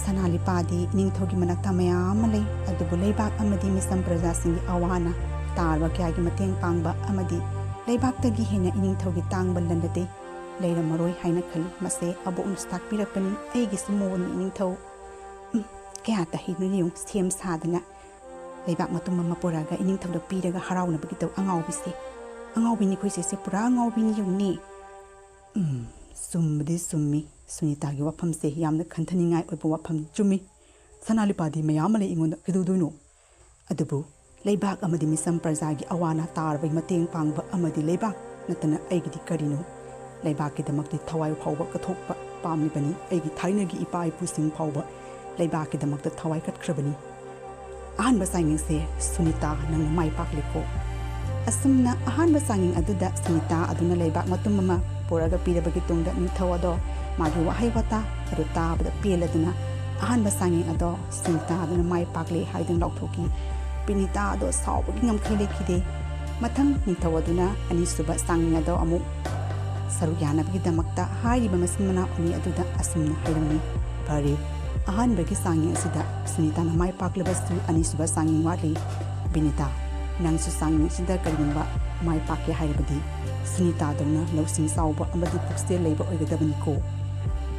ꯁꯅꯥ ꯂꯤꯄꯥꯗꯤ ꯏꯅꯤꯡꯊꯧꯒꯤ ꯃꯅꯥꯛꯇ ꯃꯌꯥꯝ ꯑꯃ ꯂꯩ, ꯑꯗꯨꯕꯨ ꯂꯩꯕꯥꯛ ꯑꯃꯗꯤ ꯃꯤꯆꯝ ꯄ꯭ꯔꯖꯥꯁꯤꯡꯒꯤ ꯑꯋꯥ ꯑꯅꯥ ꯇꯥꯔꯕ ꯀꯌꯥꯒꯤ ꯃꯇꯦꯡ ꯄꯥꯡꯕ ꯑꯃꯗꯤ ꯂꯩꯕꯥꯛꯇꯒꯤ ꯍꯦꯟꯅ ꯏꯅꯤꯡꯊꯧꯒꯤ ꯇꯥꯡꯕ ꯂꯟ ꯑꯇꯩ ꯂꯩꯔꯝꯃꯔꯣꯏ ꯍꯥꯏꯅ ꯈꯜꯂꯤ꯫ ꯃꯁꯦ ꯑꯕꯣꯛꯅꯁꯨ ꯇꯥꯛꯄꯤꯔꯛꯄꯅꯤ, ꯑꯩꯒꯤꯁꯨ ꯃꯣꯟꯅꯤ ꯏꯅꯤꯡꯊꯧ꯫" ꯎꯝ, ꯀꯌꯥ ꯇꯍꯩꯅꯣ ꯌꯦꯡꯉꯨ, ꯁꯦꯝ ꯁꯥꯗꯅ ꯂꯩꯕꯥꯛ ꯃꯇꯨꯝ ꯑꯃ ꯄꯨꯔꯛꯑꯒ ꯏꯅꯤꯡꯊꯧꯗ ꯄꯤꯔꯒ ꯍꯔꯥꯎꯅꯕꯒꯤ ꯇꯧ ꯑꯉꯥꯎꯕꯤꯁꯦ꯫ ꯑꯉꯥꯎꯕꯤꯅꯤ ꯑꯩꯈꯣꯏ ꯆꯦꯁꯦ, ꯄꯨꯔꯥ ꯑꯉꯥꯎꯕꯤꯅꯤ ꯌꯦꯡꯉꯨꯅꯦ꯫ ꯎꯝ, ꯆꯨꯝꯕꯗꯤ ꯆꯨꯝꯃꯤ꯫ ꯁꯨꯅꯤꯇꯥꯒꯤ ꯋꯥꯐꯝꯁꯦ ꯌꯥꯝꯅ ꯈꯟꯊꯅꯤꯡꯉꯥꯏ ꯑꯣꯏꯕ ꯋꯥꯐꯝ ꯆꯨꯝꯃꯤ꯫ ꯁꯅꯥ ꯂꯨꯄꯥꯗꯤ ꯃꯌꯥꯝ ꯑꯃ ꯂꯩ ꯑꯩꯉꯣꯟꯗ, ꯀꯩꯗꯧꯗꯣꯏꯅꯣ? ꯑꯗꯨꯕꯨ ꯂꯩꯕꯥꯛ ꯑꯃꯗꯤ ꯃꯤꯆꯝ ꯄ꯭ꯔꯖꯥꯒꯤ ꯑꯋꯥ ꯑꯅꯥ ꯇꯥꯔꯕꯒꯤ ꯃꯇꯦꯡ ꯄꯥꯡꯕ ꯑꯃꯗꯤ ꯂꯩꯕꯥꯛ ꯅꯠꯇꯅ ꯑꯩꯒꯤꯗꯤ ꯀꯔꯤꯅꯣ? ꯂꯩꯕꯥꯛꯀꯤꯗꯃꯛꯇꯤ ꯊꯋꯥꯏ ꯐꯥꯎꯕ ꯀꯠꯊꯣꯛꯄ ꯄꯥꯝꯂꯤꯕꯅꯤ꯫ ꯑꯩꯒꯤ ꯊꯥꯏꯅꯒꯤ ꯏꯄꯥ ꯏꯄꯨꯁꯤꯡ ꯐꯥꯎꯕ ꯂꯩꯕꯥꯛꯀꯤꯗꯃꯛꯇ ꯊꯋꯥꯏ ꯀꯠꯈ꯭ꯔꯕꯅꯤ꯫ ꯑꯍꯥꯟꯕ ꯆꯥꯡꯌꯦꯡꯁꯦ ꯁꯨꯅꯤꯇꯥ, ꯅꯪꯅ ꯃꯥꯏ ꯄꯥꯛꯂꯦꯀꯣ꯫ ꯑꯁꯨꯝꯅ ꯑꯍꯥꯟꯕ ꯆꯥꯡꯌꯦꯡ ꯑꯗꯨꯗ ꯁꯨꯅꯤꯇꯥ ꯑꯗꯨꯅ ꯂꯩꯕꯥꯛ ꯃꯇꯨꯝ ꯑꯃ ꯄꯨꯔꯛꯑꯒ ꯄꯤꯔꯕꯒꯤ ꯇꯨꯡꯗ ꯅꯤꯡꯊꯧ ꯑꯗꯣ ꯃꯥꯒꯤ ꯋꯥꯍꯩ ꯋꯥꯇꯥ ꯑꯗꯨ ꯇꯥꯕꯗ ꯄꯦꯜꯂꯗꯨꯅ ꯑꯍꯥꯟꯕ ꯆꯥꯡꯌꯦꯡ ꯑꯗꯣ ꯁꯨꯅꯤꯇꯥ ꯑꯗꯨꯅ ꯃꯥꯏ ꯄꯥꯛꯂꯦ ꯍꯥꯏꯗꯨꯅ ꯂꯥꯎꯊꯣꯛꯈꯤ꯫ ꯕꯤꯅꯤꯇꯥ ꯑꯗꯣ ꯁꯥꯎꯕꯒꯤ ꯉꯝꯈꯩ ꯂꯩꯈꯤꯗꯦ꯫ ꯃꯊꯪ ꯅꯤꯡꯊꯧ ꯑꯗꯨꯅ ꯑꯅꯤꯁꯨꯕ ꯆꯥꯡꯌꯦꯡ ꯑꯗꯣ ꯑꯃꯨꯛ ꯁꯔꯨꯛ ꯌꯥꯅꯕꯒꯤꯗꯃꯛꯇ ꯍꯥꯏꯔꯤꯕ ꯃꯆꯤꯟ ꯃꯅꯥꯎ ꯑꯅꯤ ꯑꯗꯨꯗ ꯑꯁꯨꯝꯅ ꯍꯥꯏꯔꯝꯃꯤ, "ꯐꯔꯦ, ꯑꯍꯥꯟꯕꯒꯤ ꯆꯥꯡꯌꯦꯡ ꯑꯁꯤꯗ ꯁꯨꯅꯤꯇꯥꯅ ꯃꯥꯏ ꯄꯥꯛꯂꯕꯁꯨ ꯑꯅꯤꯁꯨꯕ ꯆꯥꯡꯌꯦꯡ ꯋꯥꯠꯂꯤ꯫ ꯕꯤꯅꯤꯇꯥ, ꯅꯪꯁꯨ ꯆꯥꯡꯌꯦꯡ ꯑꯁꯤꯗ ꯀꯔꯤꯒꯨꯝꯕ ꯃꯥꯏ ꯄꯥꯛꯀꯦ ꯍꯥꯏꯔꯕꯗꯤ ꯁꯨꯅꯤꯇꯥꯗꯧꯅ ꯂꯧꯁꯤꯡ ꯆꯥꯎꯕ ꯑꯃꯗꯤ ꯄꯨꯛꯆꯦꯜ ꯂꯩꯕ ꯑꯣꯏꯒꯗꯕꯅꯤꯀꯣ꯫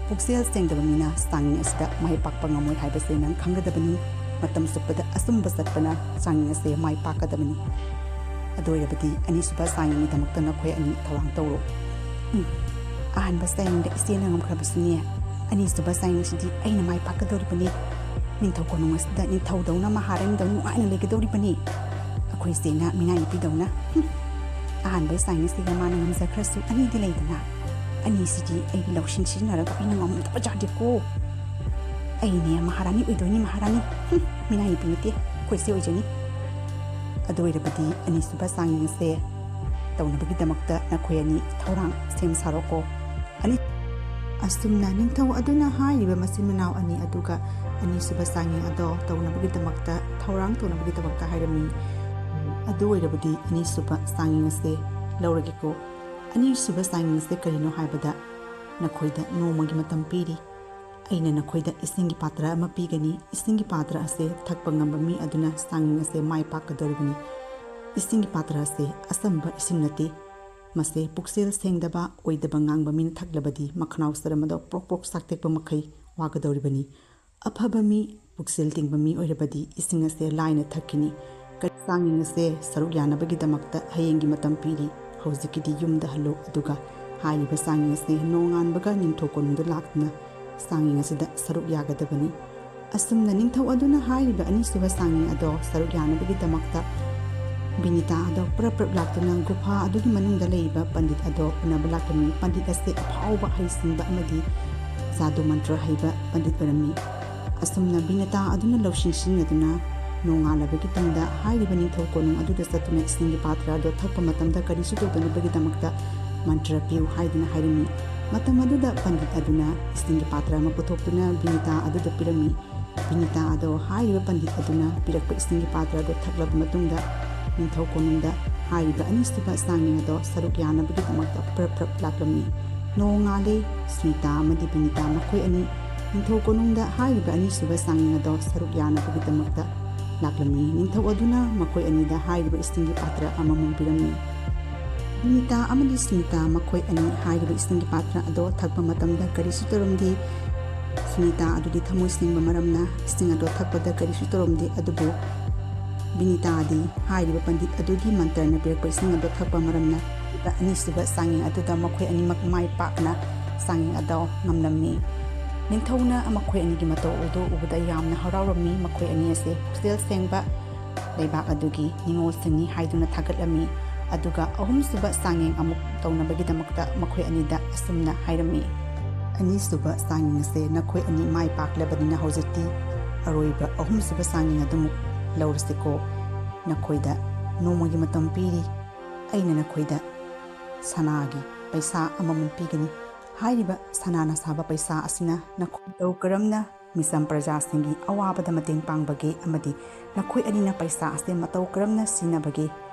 ꯄꯨꯛꯆꯦꯜ ꯁꯦꯡꯗꯕ ꯃꯤꯅ ꯆꯥꯡꯌꯦꯡ ꯑꯁꯤꯗ ꯃꯥꯏ ꯄꯥꯛꯄ ꯉꯝꯃꯣꯏ ꯍꯥꯏꯕꯁꯦ ꯅꯪ ꯈꯪꯒꯗꯕꯅꯤ꯫ ꯃꯇꯝ ꯆꯨꯞꯄꯗ ꯑꯆꯨꯝꯕ ꯆꯠꯄꯅ ꯆꯥꯡꯌꯦꯡ ꯑꯁꯦ ꯃꯥꯏ ꯄꯥꯛꯀꯗꯕꯅꯤ꯫ ꯑꯗꯨ ꯑꯣꯏꯔꯕꯗꯤ ꯑꯅꯤꯁꯨꯕ ꯆꯥꯡꯌꯦꯡꯒꯤꯗꯃꯛꯇ ꯅꯈꯣꯏ ꯑꯅꯤ ꯊꯧꯔꯥꯡ ꯇꯧꯔꯣ꯫" ꯎꯝ, ꯑꯍꯥꯟꯕ ꯆꯥꯡꯌꯦꯡꯗ ꯏꯆꯦꯅ ꯉꯝꯈ꯭ꯔꯕꯁꯨꯅꯦ, ꯑꯅꯤꯁꯨꯕ ꯆꯥꯡꯌꯦꯡꯁꯤꯗꯤ ꯑꯩꯅ ꯃꯥꯏ ꯄꯥꯛꯀꯗꯧꯔꯤꯕꯅꯤ꯫ ꯅꯤꯡꯊꯧ ꯀꯣꯅꯨꯡ ꯑꯁꯤꯗ ꯅꯤꯡꯊꯧꯗꯧꯅ ꯃꯍꯥꯔꯥꯅꯤꯗꯧꯅ ꯅꯨꯡꯉꯥꯏꯅ ꯂꯩꯒꯗꯧꯔꯤꯕꯅꯤ꯫ ꯑꯩꯈꯣꯏ ꯏꯆꯦꯅ ꯃꯤꯅꯥꯏ ꯅꯨꯄꯤꯗꯧꯅ꯫ ꯍꯨꯝ꯫ ꯑꯍꯥꯟꯕ ꯆꯥꯡꯌꯦꯡꯁꯤꯒ ꯃꯥꯅ ꯉꯝꯖꯈ꯭ꯔꯁꯨ, ꯑꯅꯤꯗꯤ ꯂꯩꯗꯅ, ꯑꯅꯤꯁꯤꯗꯤ ꯑꯩꯒꯤ ꯂꯧꯁꯤꯡ ꯁꯤꯖꯤꯟꯅꯔꯒ ꯑꯩꯅ ꯉꯝꯗꯕ ꯌꯥꯗꯦꯀꯣ꯫ ꯑꯩꯅꯦ ꯃꯍꯥꯔꯥꯅꯤ ꯑꯣꯏꯗꯣꯏꯅꯤ, ꯃꯍꯥꯔꯥꯅꯤ꯫ ꯍꯨꯝ, ꯃꯤꯅꯥꯏ ꯅꯨꯄꯤ ꯅꯠꯇꯦ, ꯑꯩꯈꯣꯏ ꯆꯦ ꯑꯣꯏꯖꯅꯤ꯫ ꯑꯗꯨ ꯑꯣꯏꯔꯕꯗꯤ ꯑꯅꯤꯁꯨꯕ ꯆꯥꯡꯌꯦꯡ ꯑꯁꯦ ꯇꯧꯅꯕꯒꯤꯗꯃꯛꯇ ꯅꯈꯣꯏ ꯑꯅꯤ ꯊꯧꯔꯥꯡ ꯁꯦꯝ ꯁꯥꯔꯣꯀꯣ꯫ ꯑꯅꯤ ꯑꯁꯨꯝꯅ ꯅꯤꯡꯊꯧ ꯑꯗꯨꯅ ꯍꯥꯏꯔꯤꯕ ꯃꯆꯤꯟ ꯃꯅꯥꯎ ꯑꯅꯤ ꯑꯗꯨꯒ ꯑꯅꯤꯁꯨꯕ ꯆꯥꯡꯌꯦꯡ ꯑꯗꯣ ꯇꯧꯅꯕꯒꯤꯗꯃꯛꯇ, ꯊꯧꯔꯥꯡ ꯇꯧꯅꯕꯒꯤꯗꯃꯛꯇ ꯍꯥꯏꯔꯝꯃꯤ꯫ ꯑꯗꯨ ꯑꯣꯏꯔꯕꯗꯤ ꯑꯅꯤꯁꯨꯕ ꯆꯥꯡꯌꯦꯡ ꯑꯁꯦ ꯂꯧꯔꯒꯦꯀꯣ꯫ ꯑꯅꯤꯁꯨꯕ ꯆꯥꯡꯌꯦꯡ ꯑꯁꯦ ꯀꯔꯤꯅꯣ ꯍꯥꯏꯕꯗ, ꯅꯈꯣꯏꯗ ꯅꯣꯡꯃꯒꯤ ꯃꯇꯝ ꯄꯤꯔꯤ꯫ ꯑꯩꯅ ꯅꯈꯣꯏꯗ ꯏꯁꯤꯡꯒꯤ ꯄꯥꯇ꯭ꯔ ꯑꯃ ꯄꯤꯒꯅꯤ꯫ ꯏꯁꯤꯡꯒꯤ ꯄꯥꯇ꯭ꯔ ꯑꯁꯦ ꯊꯛꯄ ꯉꯝꯕ ꯃꯤ ꯑꯗꯨꯅ ꯆꯥꯡꯌꯦꯡ ꯑꯁꯦ ꯃꯥꯏ ꯄꯥꯛꯀꯗꯧꯔꯤꯕꯅꯤ꯫ ꯏꯁꯤꯡꯒꯤ ꯄꯥꯇ꯭ꯔ ꯑꯁꯦ ꯑꯆꯝꯕ ꯏꯁꯤꯡ ꯅꯠꯇꯦ꯫ ꯃꯁꯦ ꯄꯨꯛꯆꯦꯜ ꯁꯦꯡꯗꯕ, ꯑꯣꯏꯗꯕ ꯉꯥꯡꯕ ꯃꯤꯅ ꯊꯛꯂꯕꯗꯤ ꯃꯈꯅꯥꯎ ꯆꯔꯝ ꯑꯗꯣ ꯄ꯭ꯔꯣꯛ ꯄ꯭ꯔꯣꯛ ꯆꯥꯛꯇꯦꯛꯄ ꯃꯈꯩ ꯋꯥꯒꯗꯧꯔꯤꯕꯅꯤ꯫ ꯑꯐꯕ ꯃꯤ, ꯄꯨꯛꯆꯦꯜ ꯇꯤꯡꯕ ꯃꯤ ꯑꯣꯏꯔꯕꯗꯤ ꯏꯁꯤꯡ ꯑꯁꯦ ꯂꯥꯏꯅ ꯊꯛꯈꯤꯅꯤ꯫ ꯆꯥꯡꯌꯦꯡ ꯑꯁꯦ ꯁꯔꯨꯛ ꯌꯥꯅꯕꯒꯤꯗꯃꯛꯇ ꯍꯌꯦꯡꯒꯤ ꯃꯇꯝ ꯄꯤꯔꯤ꯫ ꯍꯧꯖꯤꯛꯀꯤꯗꯤ ꯌꯨꯝꯗ ꯍꯜꯂꯨ, ꯑꯗꯨꯒ ꯍꯥꯏꯔꯤꯕ ꯆꯥꯡꯌꯦꯡ ꯑꯁꯦ ꯅꯣꯡꯉꯥꯟꯕꯒ ꯅꯤꯡꯊꯧ ꯀꯣꯅꯨꯡꯗ ꯂꯥꯛꯇꯨꯅ ꯆꯥꯡꯌꯦꯡ ꯑꯁꯤꯗ ꯁꯔꯨꯛ ꯌꯥꯒꯗꯕꯅꯤ꯫ ꯑꯁꯨꯝꯅ ꯅꯤꯡꯊꯧ ꯑꯗꯨꯅ ꯍꯥꯏꯔꯤꯕ ꯑꯅꯤꯁꯨꯕ ꯆꯥꯡꯌꯦꯡ ꯑꯗꯣ ꯁꯔꯨꯛ ꯌꯥꯅꯕꯒꯤꯗꯃꯛꯇ ꯕꯤꯅꯤꯇꯥ ꯑꯗꯣ ꯄ꯭ꯔꯞ ꯄ꯭ꯔꯞ ꯂꯥꯛꯇꯨꯅ ꯒꯨꯐꯥ ꯑꯗꯨꯒꯤ ꯃꯅꯨꯡꯗ ꯂꯩꯔꯤꯕ ꯄꯟꯗꯤꯠ ꯑꯗꯣ ꯎꯅꯕ ꯂꯥꯛꯂꯝꯃꯤ꯫ ꯄꯟꯗꯤꯠ ꯑꯁꯦ ꯑꯐꯥꯎꯕ ꯍꯩꯁꯤꯡꯕ ꯑꯃꯗꯤ ꯖꯥꯗꯨ ꯃꯟꯇ꯭ꯔ ꯍꯩꯕ ꯄꯟꯗꯤꯠ ꯑꯣꯏꯔꯝꯃꯤ꯫ ꯑꯁꯨꯝꯅ ꯕꯤꯅꯤꯇꯥ ꯑꯗꯨꯅ ꯂꯧꯁꯤꯡ ꯁꯤꯖꯤꯟꯅꯗꯨꯅ ꯅꯣꯡꯉꯥꯜꯂꯕꯒꯤ ꯇꯨꯡꯗ ꯍꯥꯏꯔꯤꯕ ꯅꯤꯡꯊꯧ ꯀꯣꯅꯨꯡ ꯑꯗꯨꯗ ꯆꯠꯇꯨꯅ ꯏꯁꯤꯡꯒꯤ ꯄꯥꯇ꯭ꯔ ꯑꯗꯣ ꯊꯛꯄ ꯃꯇꯝꯗ ꯀꯔꯤꯁꯨ ꯇꯧꯗꯅꯕꯒꯤꯗꯃꯛꯇ ꯃꯟꯇ꯭ꯔ ꯄꯤꯌꯨ ꯍꯥꯏꯗꯨꯅ ꯍꯥꯏꯔꯝꯃꯤ꯫ ꯃꯇꯝ ꯑꯗꯨꯗ ꯄꯟꯗꯤꯠ ꯑꯗꯨꯅ ꯏꯁꯤꯡꯒꯤ ꯄꯥꯇ꯭ꯔ ꯑꯃ ꯄꯨꯊꯣꯛꯇꯨꯅ ꯕꯤꯅꯤꯇꯥ ꯑꯗꯨꯗ ꯄꯤꯔꯝꯃꯤ꯫ ꯕꯤꯅꯤꯇꯥ ꯑꯗꯣ ꯍꯥꯏꯔꯤꯕ ꯄꯟꯗꯤꯠ ꯑꯗꯨꯅ ꯄꯤꯔꯛꯄ ꯏꯁꯤꯡꯒꯤ ꯄꯥꯇ꯭ꯔ ꯑꯗꯣ ꯊꯛꯂꯕ ꯃꯇꯨꯡꯗ ꯅꯤꯡꯊꯧ ꯀꯣꯅꯨꯡꯗ ꯍꯥꯏꯔꯤꯕ ꯑꯅꯤꯁꯨꯕ ꯆꯥꯡꯌꯦꯡ ꯑꯗꯣ ꯁꯔꯨꯛ ꯌꯥꯅꯕꯒꯤꯗꯃꯛꯇ ꯄ꯭ꯔꯞ ꯄ꯭ꯔꯞ ꯂꯥꯛꯂꯝꯃꯤ꯫ ꯅꯣꯡꯉꯥꯜꯂꯦ꯫ ꯁ꯭ꯃꯤꯇꯥ ꯑꯃꯗꯤ ꯕꯤꯅꯤꯇꯥ ꯃꯈꯣꯏ ꯑꯅꯤ ꯅꯤꯡꯊꯧ ꯀꯣꯅꯨꯡꯗ ꯍꯥꯏꯔꯤꯕ ꯑꯅꯤꯁꯨꯕ ꯆꯥꯡꯌꯦꯡ ꯑꯗꯣ ꯁꯔꯨꯛ ꯌꯥꯅꯕꯒꯤꯗꯃꯛꯇ ꯂꯥꯛꯂꯝꯃꯤ꯫ ꯅꯤꯡꯊꯧ ꯑꯗꯨꯅ ꯃꯈꯣꯏ ꯑꯅꯤꯗ ꯍꯥꯏꯔꯤꯕ ꯏꯁꯤꯡꯒꯤ ꯄꯥꯇ꯭ꯔ ꯑꯃꯃꯝ ꯄꯤꯔꯝꯃꯤ꯫ ꯕꯤꯅꯤꯇꯥ ꯑꯃꯗꯤ ꯁ꯭ꯃꯤꯇꯥ ꯃꯈꯣꯏ ꯑꯅꯤ ꯍꯥꯏꯔꯤꯕ ꯏꯁꯤꯡꯒꯤ ꯄꯥꯇ꯭ꯔ ꯑꯗꯣ ꯊꯛꯄ ꯃꯇꯝꯗ ꯀꯔꯤꯁꯨ ꯇꯧꯔꯝꯗꯦ꯫ ꯁ꯭ꯃꯤꯇꯥ ꯑꯗꯨꯗꯤ ꯊꯃꯣꯏ ꯁꯦꯡꯕ ꯃꯔꯝꯅ ꯏꯁꯤꯡ ꯑꯗꯣ ꯊꯛꯄꯗ ꯀꯔꯤꯁꯨ ꯇꯧꯔꯝꯗꯦ, ꯑꯗꯨꯕꯨ ꯕꯤꯅꯤꯇꯥꯗꯤ ꯍꯥꯏꯔꯤꯕ ꯄꯟꯗꯤꯠ ꯑꯗꯨꯒꯤ ꯃꯟꯇ꯭ꯔꯅ ꯄꯤꯔꯛꯄ ꯏꯁꯤꯡ ꯑꯗꯣ ꯊꯛꯄ ꯃꯔꯝꯅ ꯑꯅꯤꯁꯨꯕ ꯆꯥꯡꯌꯦꯡ ꯑꯗꯨꯗ ꯃꯈꯣꯏ ꯑꯅꯤꯃꯛ ꯃꯥꯏ ꯄꯥꯛꯅ ꯆꯥꯡꯌꯦꯡ ꯑꯗꯣ ꯉꯝꯂꯝꯃꯤ꯫ ꯅꯤꯡꯊꯧꯅ ꯃꯈꯣꯏ ꯑꯅꯤꯒꯤ ꯃꯇꯧ ꯑꯗꯨ ꯎꯕꯗ ꯌꯥꯝꯅ ꯍꯔꯥꯎꯔꯝꯃꯤ꯫ ꯃꯈꯣꯏ ꯑꯅꯤ ꯑꯁꯦ ꯄꯨꯛꯆꯦꯜ ꯁꯦꯡꯕ ꯂꯩꯕꯥꯛ ꯑꯗꯨꯒꯤ ꯅꯤꯉꯣꯜꯁꯤꯡꯅꯤ ꯍꯥꯏꯗꯨꯅ ꯊꯥꯒꯠꯂꯝꯃꯤ꯫ ꯑꯗꯨꯒ ꯑꯍꯨꯝꯁꯨꯕ ꯆꯥꯡꯌꯦꯡ ꯑꯃꯨꯛ ꯇꯧꯅꯕꯒꯤꯗꯃꯛꯇ ꯃꯈꯣꯏ ꯑꯅꯤꯗ ꯑꯁꯨꯝꯅ ꯍꯥꯏꯔꯝꯃꯤ, "ꯑꯅꯤꯁꯨꯕ ꯆꯥꯡꯌꯦꯡ ꯑꯁꯦ ꯅꯈꯣꯏ ꯑꯅꯤ ꯃꯥꯏ ꯄꯥꯛꯂꯕꯅꯤꯅ ꯍꯧꯖꯤꯛꯇꯤ ꯑꯔꯣꯏꯕ ꯑꯍꯨꯝꯁꯨꯕ ꯆꯥꯡꯌꯦꯡ ꯑꯗꯨꯃꯨꯛ ꯂꯧꯔꯁꯤꯀꯣ꯫ ꯅꯈꯣꯏꯗ ꯅꯣꯡꯃꯒꯤ ꯃꯇꯝ ꯄꯤꯔꯤ꯫ ꯑꯩꯅ ꯅꯈꯣꯏꯗ ꯁꯅꯥꯒꯤ ꯄꯩꯁꯥ ꯑꯃꯃꯝ ꯄꯤꯒꯅꯤ꯫ ꯍꯥꯏꯔꯤꯕ ꯁꯅꯥꯅ ꯁꯥꯕ ꯄꯩꯁꯥ ꯑꯁꯤꯅ ꯅꯈꯣꯏ ꯃꯇꯧ ꯀꯔꯝꯅ ꯃꯤꯆꯝ ꯄ꯭ꯔꯖꯥꯁꯤꯡꯒꯤ ꯑꯋꯥꯕꯗ ꯃꯇꯦꯡ ꯄꯥꯡꯕꯒꯦ ꯑꯃꯗꯤ ꯅꯈꯣꯏ ꯑꯅꯤꯅ ꯄꯩꯁꯥ ꯑꯁꯤ ꯃꯇꯧ ꯀꯔꯝꯅ ꯁꯤꯖꯤꯟꯅꯕꯒꯦ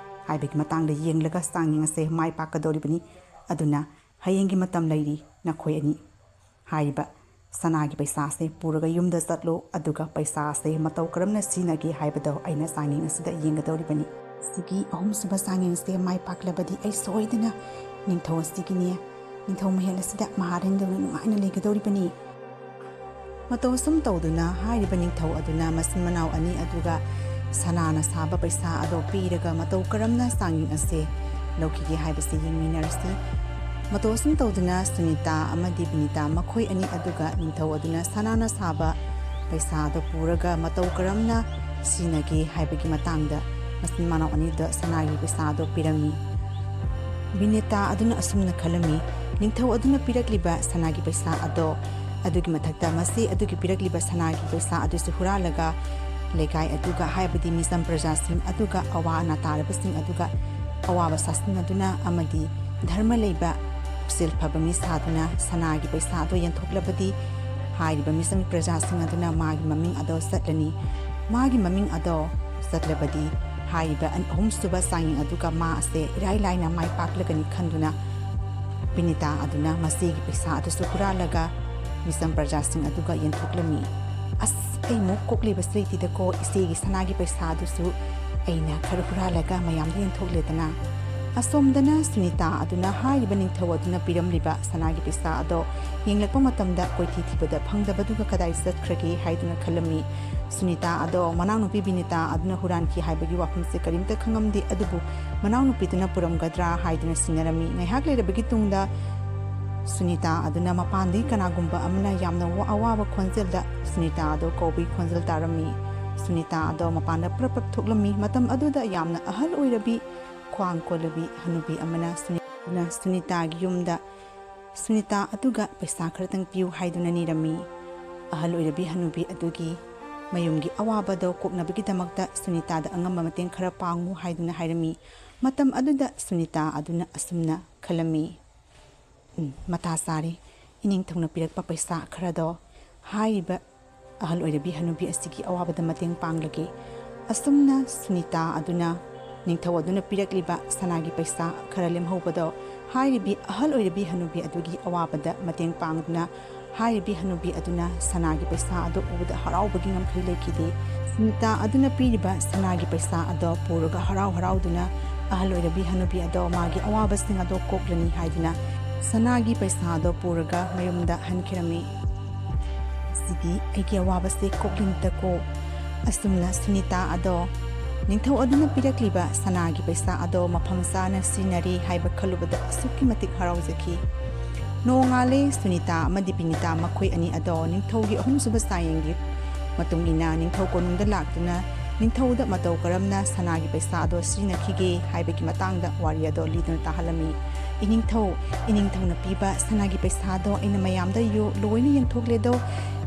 ꯍꯥꯏꯕꯒꯤ ꯃꯇꯥꯡꯗ ꯌꯦꯡꯂꯒ ꯆꯥꯡꯌꯦꯡ ꯑꯁꯦ ꯃꯥꯏ ꯄꯥꯛꯀꯗꯧꯔꯤꯕꯅꯤ꯫ ꯑꯗꯨꯅ ꯍꯌꯦꯡꯒꯤ ꯃꯇꯝ ꯂꯩꯔꯤ ꯅꯈꯣꯏ ꯑꯅꯤ꯫ ꯍꯥꯏꯔꯤꯕ ꯁꯅꯥꯒꯤ ꯄꯩꯁꯥ ꯑꯁꯦ ꯄꯨꯔꯒ ꯌꯨꯝꯗ ꯆꯠꯂꯣ, ꯑꯗꯨꯒ ꯄꯩꯁꯥ ꯑꯁꯦ ꯃꯇꯧ ꯀꯔꯝꯅ ꯁꯤꯖꯤꯟꯅꯒꯦ ꯍꯥꯏꯕꯗꯣ ꯑꯩꯅ ꯆꯥꯡꯌꯦꯡ ꯑꯁꯤꯗ ꯌꯦꯡꯒꯗꯧꯔꯤꯕꯅꯤ꯫ ꯁꯤꯒꯤ ꯑꯍꯨꯝꯁꯨꯕ ꯆꯥꯡꯌꯦꯡ ꯑꯁꯦ ꯃꯥꯏ ꯄꯥꯛꯂꯕꯗꯤ ꯑꯩ ꯁꯣꯏꯗꯅ ꯅꯤꯡꯊꯧ ꯑꯁꯤꯒꯤꯅꯦ, ꯅꯤꯡꯊꯧ ꯃꯍꯜ ꯑꯁꯤꯗ ꯃꯍꯥꯔꯥꯅꯤꯗꯧꯅ ꯅꯨꯡꯉꯥꯏꯅ ꯂꯩꯒꯗꯧꯔꯤꯕꯅꯤ꯫" ꯃꯇꯧ ꯑꯁꯨꯝ ꯇꯧꯗꯨꯅ ꯍꯥꯏꯔꯤꯕ ꯅꯤꯡꯊꯧ ꯑꯗꯨꯅ ꯃꯆꯤꯟ ꯃꯅꯥꯎ ꯑꯅꯤ ꯑꯗꯨꯒ ꯁꯅꯥꯅ ꯁꯥꯕ ꯄꯩꯁꯥ ꯑꯗꯣ ꯄꯤꯔꯒ ꯃꯇꯧ ꯀꯔꯝꯅ ꯆꯥꯡꯌꯦꯡ ꯑꯁꯦ ꯂꯧꯈꯤꯒꯦ ꯍꯥꯏꯕꯁꯤ ꯌꯦꯡꯃꯤꯟꯅꯔꯁꯤ꯫ ꯃꯇꯧ ꯑꯁꯨꯝ ꯇꯧꯗꯨꯅ ꯁꯨꯅꯤꯇꯥ ꯑꯃꯗꯤ ꯕꯤꯅꯤꯇꯥ ꯃꯈꯣꯏ ꯑꯅꯤ ꯑꯗꯨꯒ ꯅꯤꯡꯊꯧ ꯑꯗꯨꯅ ꯁꯅꯥꯅ ꯁꯥꯕ ꯄꯩꯁꯥ ꯑꯗꯣ ꯄꯨꯔꯒ ꯃꯇꯧ ꯀꯔꯝꯅ ꯁꯤꯖꯤꯟꯅꯒꯦ ꯍꯥꯏꯕꯒꯤ ꯃꯇꯥꯡꯗ ꯃꯆꯤꯟ ꯃꯅꯥꯎ ꯑꯅꯤꯗ ꯁꯅꯥꯒꯤ ꯄꯩꯁꯥ ꯑꯗꯣ ꯄꯤꯔꯝꯃꯤ꯫ ꯕꯤꯅꯤꯇꯥ ꯑꯗꯨꯅ ꯑꯁꯨꯝꯅ ꯈꯜꯂꯝꯃꯤ, "ꯅꯤꯡꯊꯧ ꯑꯗꯨꯅ ꯄꯤꯔꯛꯂꯤꯕ ꯁꯅꯥꯒꯤ ꯄꯩꯁꯥ ꯑꯗꯣ, ꯑꯗꯨꯒꯤ ꯃꯊꯛꯇ ꯃꯁꯤ ꯑꯗꯨꯒꯤ ꯄꯤꯔꯛꯂꯤꯕ ꯁꯅꯥꯒꯤ ꯄꯩꯁꯥ ꯑꯗꯨꯁꯨ ꯍꯨꯔꯥꯜꯂꯒ ꯂꯩꯀꯥꯏ ꯑꯗꯨꯒ, ꯍꯥꯏꯕꯗꯤ ꯃꯤꯆꯝ ꯄ꯭ꯔꯖꯥꯁꯤꯡ ꯑꯗꯨꯒ, ꯑꯋꯥ ꯑꯅꯥ ꯇꯥꯔꯕꯁꯤꯡ ꯑꯗꯨꯒ ꯑꯋꯥꯕ ꯁꯥꯁꯤꯟꯅꯗꯨꯅ ꯑꯃꯗꯤ ꯙꯔꯃ ꯂꯩꯕ, ꯄꯨꯛꯆꯦꯜ ꯐꯕ ꯃꯤ ꯁꯥꯗꯨꯅ ꯁꯅꯥꯒꯤ ꯄꯩꯁꯥ ꯑꯗꯣ ꯌꯦꯟꯊꯣꯛꯂꯕꯗꯤ ꯍꯥꯏꯔꯤꯕ ꯃꯤꯆꯝ ꯄ꯭ꯔꯖꯥꯁꯤꯡ ꯑꯗꯨꯅ ꯃꯥꯒꯤ ꯃꯃꯤꯡ ꯑꯗꯣ ꯆꯠꯂꯅꯤ꯫ ꯃꯥꯒꯤ ꯃꯃꯤꯡ ꯑꯗꯣ ꯆꯠꯂꯕꯗꯤ ꯍꯥꯏꯔꯤꯕ ꯑꯍꯨꯝꯁꯨꯕ ꯆꯥꯡꯌꯦꯡ ꯑꯗꯨꯒ ꯃꯥ ꯑꯁꯦ ꯏꯔꯥꯏ ꯂꯥꯏꯅ ꯃꯥꯏ ꯄꯥꯛꯂꯒꯅꯤ" ꯈꯟꯗꯨꯅ ꯕꯤꯅꯤꯇꯥ ꯑꯗꯨꯅ ꯃꯁꯤꯒꯤ ꯄꯩꯁꯥ ꯑꯗꯨꯁꯨ ꯍꯨꯔꯥꯜꯂꯒ ꯃꯤꯆꯝ ꯄ꯭ꯔꯖꯥꯁꯤꯡ ꯑꯗꯨꯒ ꯌꯦꯟꯊꯣꯛꯂꯝꯃꯤ꯫ "ꯑꯁ, ꯑꯩ ꯃꯨꯛ ꯀꯣꯛꯂꯤꯕꯁꯨ ꯂꯩꯇꯦꯗꯀꯣ, ꯏꯆꯦꯒꯤ ꯁꯅꯥꯒꯤ ꯄꯩꯁꯥ ꯑꯗꯨꯁꯨ ꯑꯩꯅ ꯈꯔ ꯍꯨꯔꯥꯜꯂꯒ ꯃꯌꯥꯝꯗ ꯌꯦꯟꯊꯣꯛꯂꯦꯗꯅ꯫" ꯑꯁꯣꯝꯗꯅ ꯁꯨꯅꯤꯇꯥ ꯑꯗꯨꯅ ꯍꯥꯏꯔꯤꯕ ꯅꯤꯡꯊꯧ ꯑꯗꯨꯅ ꯄꯤꯔꯝꯂꯤꯕ ꯁꯅꯥꯒꯤ ꯄꯩꯁꯥ ꯑꯗꯣ ꯌꯦꯡꯂꯛꯄ ꯃꯇꯝꯗ ꯀꯣꯏꯊꯤ ꯊꯤꯕꯗ ꯐꯪꯗꯕꯗꯨꯒ ꯀꯗꯥꯏ ꯆꯠꯈ꯭ꯔꯒꯦ ꯍꯥꯏꯗꯨꯅ ꯈꯜꯂꯝꯃꯤ꯫ ꯁꯨꯅꯤꯇꯥ ꯑꯗꯣ ꯃꯅꯥꯎꯅꯨꯄꯤ ꯕꯤꯅꯤꯇꯥ ꯑꯗꯨꯅ ꯍꯨꯔꯥꯟꯈꯤ ꯍꯥꯏꯕꯒꯤ ꯋꯥꯐꯝꯁꯦ ꯀꯔꯤꯝꯇ ꯈꯪꯉꯝꯗꯦ, ꯑꯗꯨꯕꯨ ꯃꯅꯥꯎꯅꯨꯄꯤꯗꯨꯅ ꯄꯨꯔꯝꯒꯗ꯭ꯔꯥ ꯍꯥꯏꯗꯨꯅ ꯆꯤꯡꯅꯔꯝꯃꯤ꯫ ꯉꯥꯏꯍꯥꯛ ꯂꯩꯔꯕꯒꯤ ꯇꯨꯡꯗ ꯁꯨꯅꯤꯇꯥ ꯑꯗꯨꯅ ꯃꯄꯥꯟꯗꯒꯤ ꯀꯅꯥꯒꯨꯝꯕ ꯑꯃꯅ ꯌꯥꯝꯅ ꯋꯥ-, ꯑꯋꯥꯕ ꯈꯣꯟꯖꯦꯜꯗ ꯁꯨꯅꯤꯇꯥ ꯑꯗꯣ ꯀꯧꯕꯒꯤ ꯈꯣꯟꯖꯦꯜ ꯇꯥꯔꯝꯃꯤ꯫ ꯁꯨꯅꯤꯇꯥ ꯑꯗꯣ ꯃꯄꯥꯟꯗ ꯄ꯭ꯔꯞ ꯄ꯭ꯔꯞ ꯊꯣꯛꯂꯝꯃꯤ꯫ ꯃꯇꯝ ꯑꯗꯨꯗ ꯌꯥꯝꯅ ꯑꯍꯜ ꯑꯣꯏꯔꯕꯤ ꯈ꯭ꯋꯥꯡ ꯀꯣꯜꯂꯕꯤ ꯍꯅꯨꯕꯤ ꯑꯃꯅ ꯁꯨꯅꯤ-, ꯁꯨꯅꯤꯇꯥꯒꯤ ꯌꯨꯝꯗ ꯁꯨꯅꯤꯇꯥ ꯑꯗꯨꯒ ꯄꯩꯁꯥ ꯈꯔꯇꯪ ꯄꯤꯌꯨ ꯍꯥꯏꯗꯨꯅ ꯅꯤꯔꯝꯃꯤ꯫ ꯑꯍꯜ ꯑꯣꯏꯔꯕꯤ ꯍꯅꯨꯕꯤ ꯑꯗꯨꯒꯤ ꯃꯌꯨꯝꯒꯤ ꯑꯋꯥꯕꯗꯣ ꯀꯣꯛꯅꯕꯒꯤꯗꯃꯛꯇ ꯁꯨꯅꯤꯇꯥꯗ ꯑꯉꯝꯕ ꯃꯇꯦꯡ ꯈꯔ ꯄꯥꯡꯉꯨ ꯍꯥꯏꯗꯨꯅ ꯍꯥꯏꯔꯝꯃꯤ꯫ ꯃꯇꯝ ꯑꯗꯨꯗ ꯁꯨꯅꯤꯇꯥ ꯑꯗꯨꯅ ꯑꯁꯨꯝꯅ ꯈꯜꯂꯝꯃꯤ, "ꯎꯝ, ꯃꯇꯥ ꯆꯥꯔꯦ꯫ ꯏꯅꯤꯡꯊꯧꯅ ꯄꯤꯔꯛꯄ ꯄꯩꯁꯥ ꯈꯔꯗꯣ ꯍꯥꯏꯔꯤꯕ ꯑꯍꯜ ꯑꯣꯏꯔꯕꯤ ꯍꯅꯨꯕꯤ ꯑꯁꯤꯒꯤ ꯑꯋꯥꯕꯗ ꯃꯇꯦꯡ ꯄꯥꯡꯂꯒꯦ꯫" ꯑꯁꯨꯝꯅ ꯁꯨꯅꯤꯇꯥ ꯑꯗꯨꯅ ꯅꯤꯡꯊꯧ ꯑꯗꯨꯅ ꯄꯤꯔꯛꯂꯤꯕ ꯁꯅꯥꯒꯤ ꯄꯩꯁꯥ ꯈꯔ ꯂꯦꯝꯍꯧꯕꯗꯣ ꯍꯥꯏꯔꯤꯕꯤ ꯑꯍꯜ ꯑꯣꯏꯔꯕꯤ ꯍꯅꯨꯕꯤ ꯑꯗꯨꯒꯤ ꯑꯋꯥꯕꯗ ꯃꯇꯦꯡ ꯄꯥꯡꯗꯨꯅ ꯍꯥꯏꯔꯤꯕꯤ ꯍꯅꯨꯕꯤ ꯑꯗꯨꯅ ꯁꯅꯥꯒꯤ ꯄꯩꯁꯥ ꯑꯗꯨ ꯎꯕꯗ ꯍꯔꯥꯎꯕꯒꯤ ꯉꯝꯈꯩ ꯂꯩꯈꯤꯗꯦ꯫ ꯁꯨꯅꯤꯇꯥ ꯑꯗꯨꯅ ꯄꯤꯔꯤꯕ ꯁꯅꯥꯒꯤ ꯄꯩꯁꯥ ꯑꯗꯣ ꯄꯨꯔꯒ ꯍꯔꯥꯎ ꯍꯔꯥꯎꯗꯨꯅ ꯑꯍꯜ ꯑꯣꯏꯔꯕꯤ ꯍꯅꯨꯕꯤ ꯑꯗꯣ ꯃꯥꯒꯤ ꯑꯋꯥꯕꯁꯤꯡ ꯑꯗꯣ ꯀꯣꯛꯂꯅꯤ ꯍꯥꯏꯗꯨꯅ ꯁꯅꯥꯒꯤ ꯄꯩꯁꯥ ꯑꯗꯣ ꯄꯨꯔꯒ ꯃꯌꯨꯝꯗ ꯍꯟꯈꯤꯔꯝꯃꯤ꯫ "ꯁꯤꯗꯤ ꯑꯩꯒꯤ ꯑꯋꯥꯕꯁꯦ ꯀꯣꯛꯂꯤꯅꯤꯗꯀꯣ꯫" ꯑꯁꯨꯝꯅ ꯁꯨꯅꯤꯇꯥ ꯑꯗꯣ ꯅꯤꯡꯊꯧ ꯑꯗꯨꯅ ꯄꯤꯔꯛꯂꯤꯕ ꯁꯅꯥꯒꯤ ꯄꯩꯁꯥ ꯑꯗꯣ ꯃꯐꯝ ꯆꯥꯅ ꯁꯤꯖꯤꯟꯅꯔꯤ ꯍꯥꯏꯕ ꯈꯜꯂꯨꯕꯗ ꯑꯁꯨꯛꯀꯤ ꯃꯇꯤꯛ ꯍꯔꯥꯎꯖꯈꯤ꯫ ꯅꯣꯡꯉꯥꯜꯂꯦ꯫ ꯁꯨꯅꯤꯇꯥ ꯑꯃꯗꯤ ꯕꯤꯅꯤꯇꯥ ꯃꯈꯣꯏ ꯑꯅꯤ ꯑꯗꯣ ꯅꯤꯡꯊꯧꯒꯤ ꯑꯍꯨꯝꯁꯨꯕ ꯆꯥꯌꯦꯡꯒꯤ ꯃꯇꯨꯡ ꯏꯟꯅ ꯅꯤꯡꯊꯧ ꯀꯣꯅꯨꯡꯗ ꯂꯥꯛꯇꯨꯅ ꯅꯤꯡꯊꯧꯗ ꯃꯇꯧ ꯀꯔꯝꯅ ꯁꯅꯥꯒꯤ ꯄꯩꯁꯥ ꯑꯗꯣ ꯁꯤꯖꯤꯟꯅꯈꯤꯒꯦ ꯍꯥꯏꯕꯒꯤ ꯃꯇꯥꯡꯗ ꯋꯥꯔꯤ ꯑꯗꯣ ꯂꯤꯗꯨꯅ ꯇꯥꯍꯜꯂꯝꯃꯤ꯫ "ꯏꯅꯤꯡꯊꯧ, ꯏꯅꯤꯡꯊꯧꯅ ꯄꯤꯕ ꯁꯅꯥꯒꯤ ꯄꯩꯁꯥꯗꯣ ꯑꯩꯅ ꯃꯌꯥꯝꯗ ꯌꯣ-, ꯂꯣꯏꯅ ꯌꯦꯟꯊꯣꯛꯂꯦꯗꯣ꯫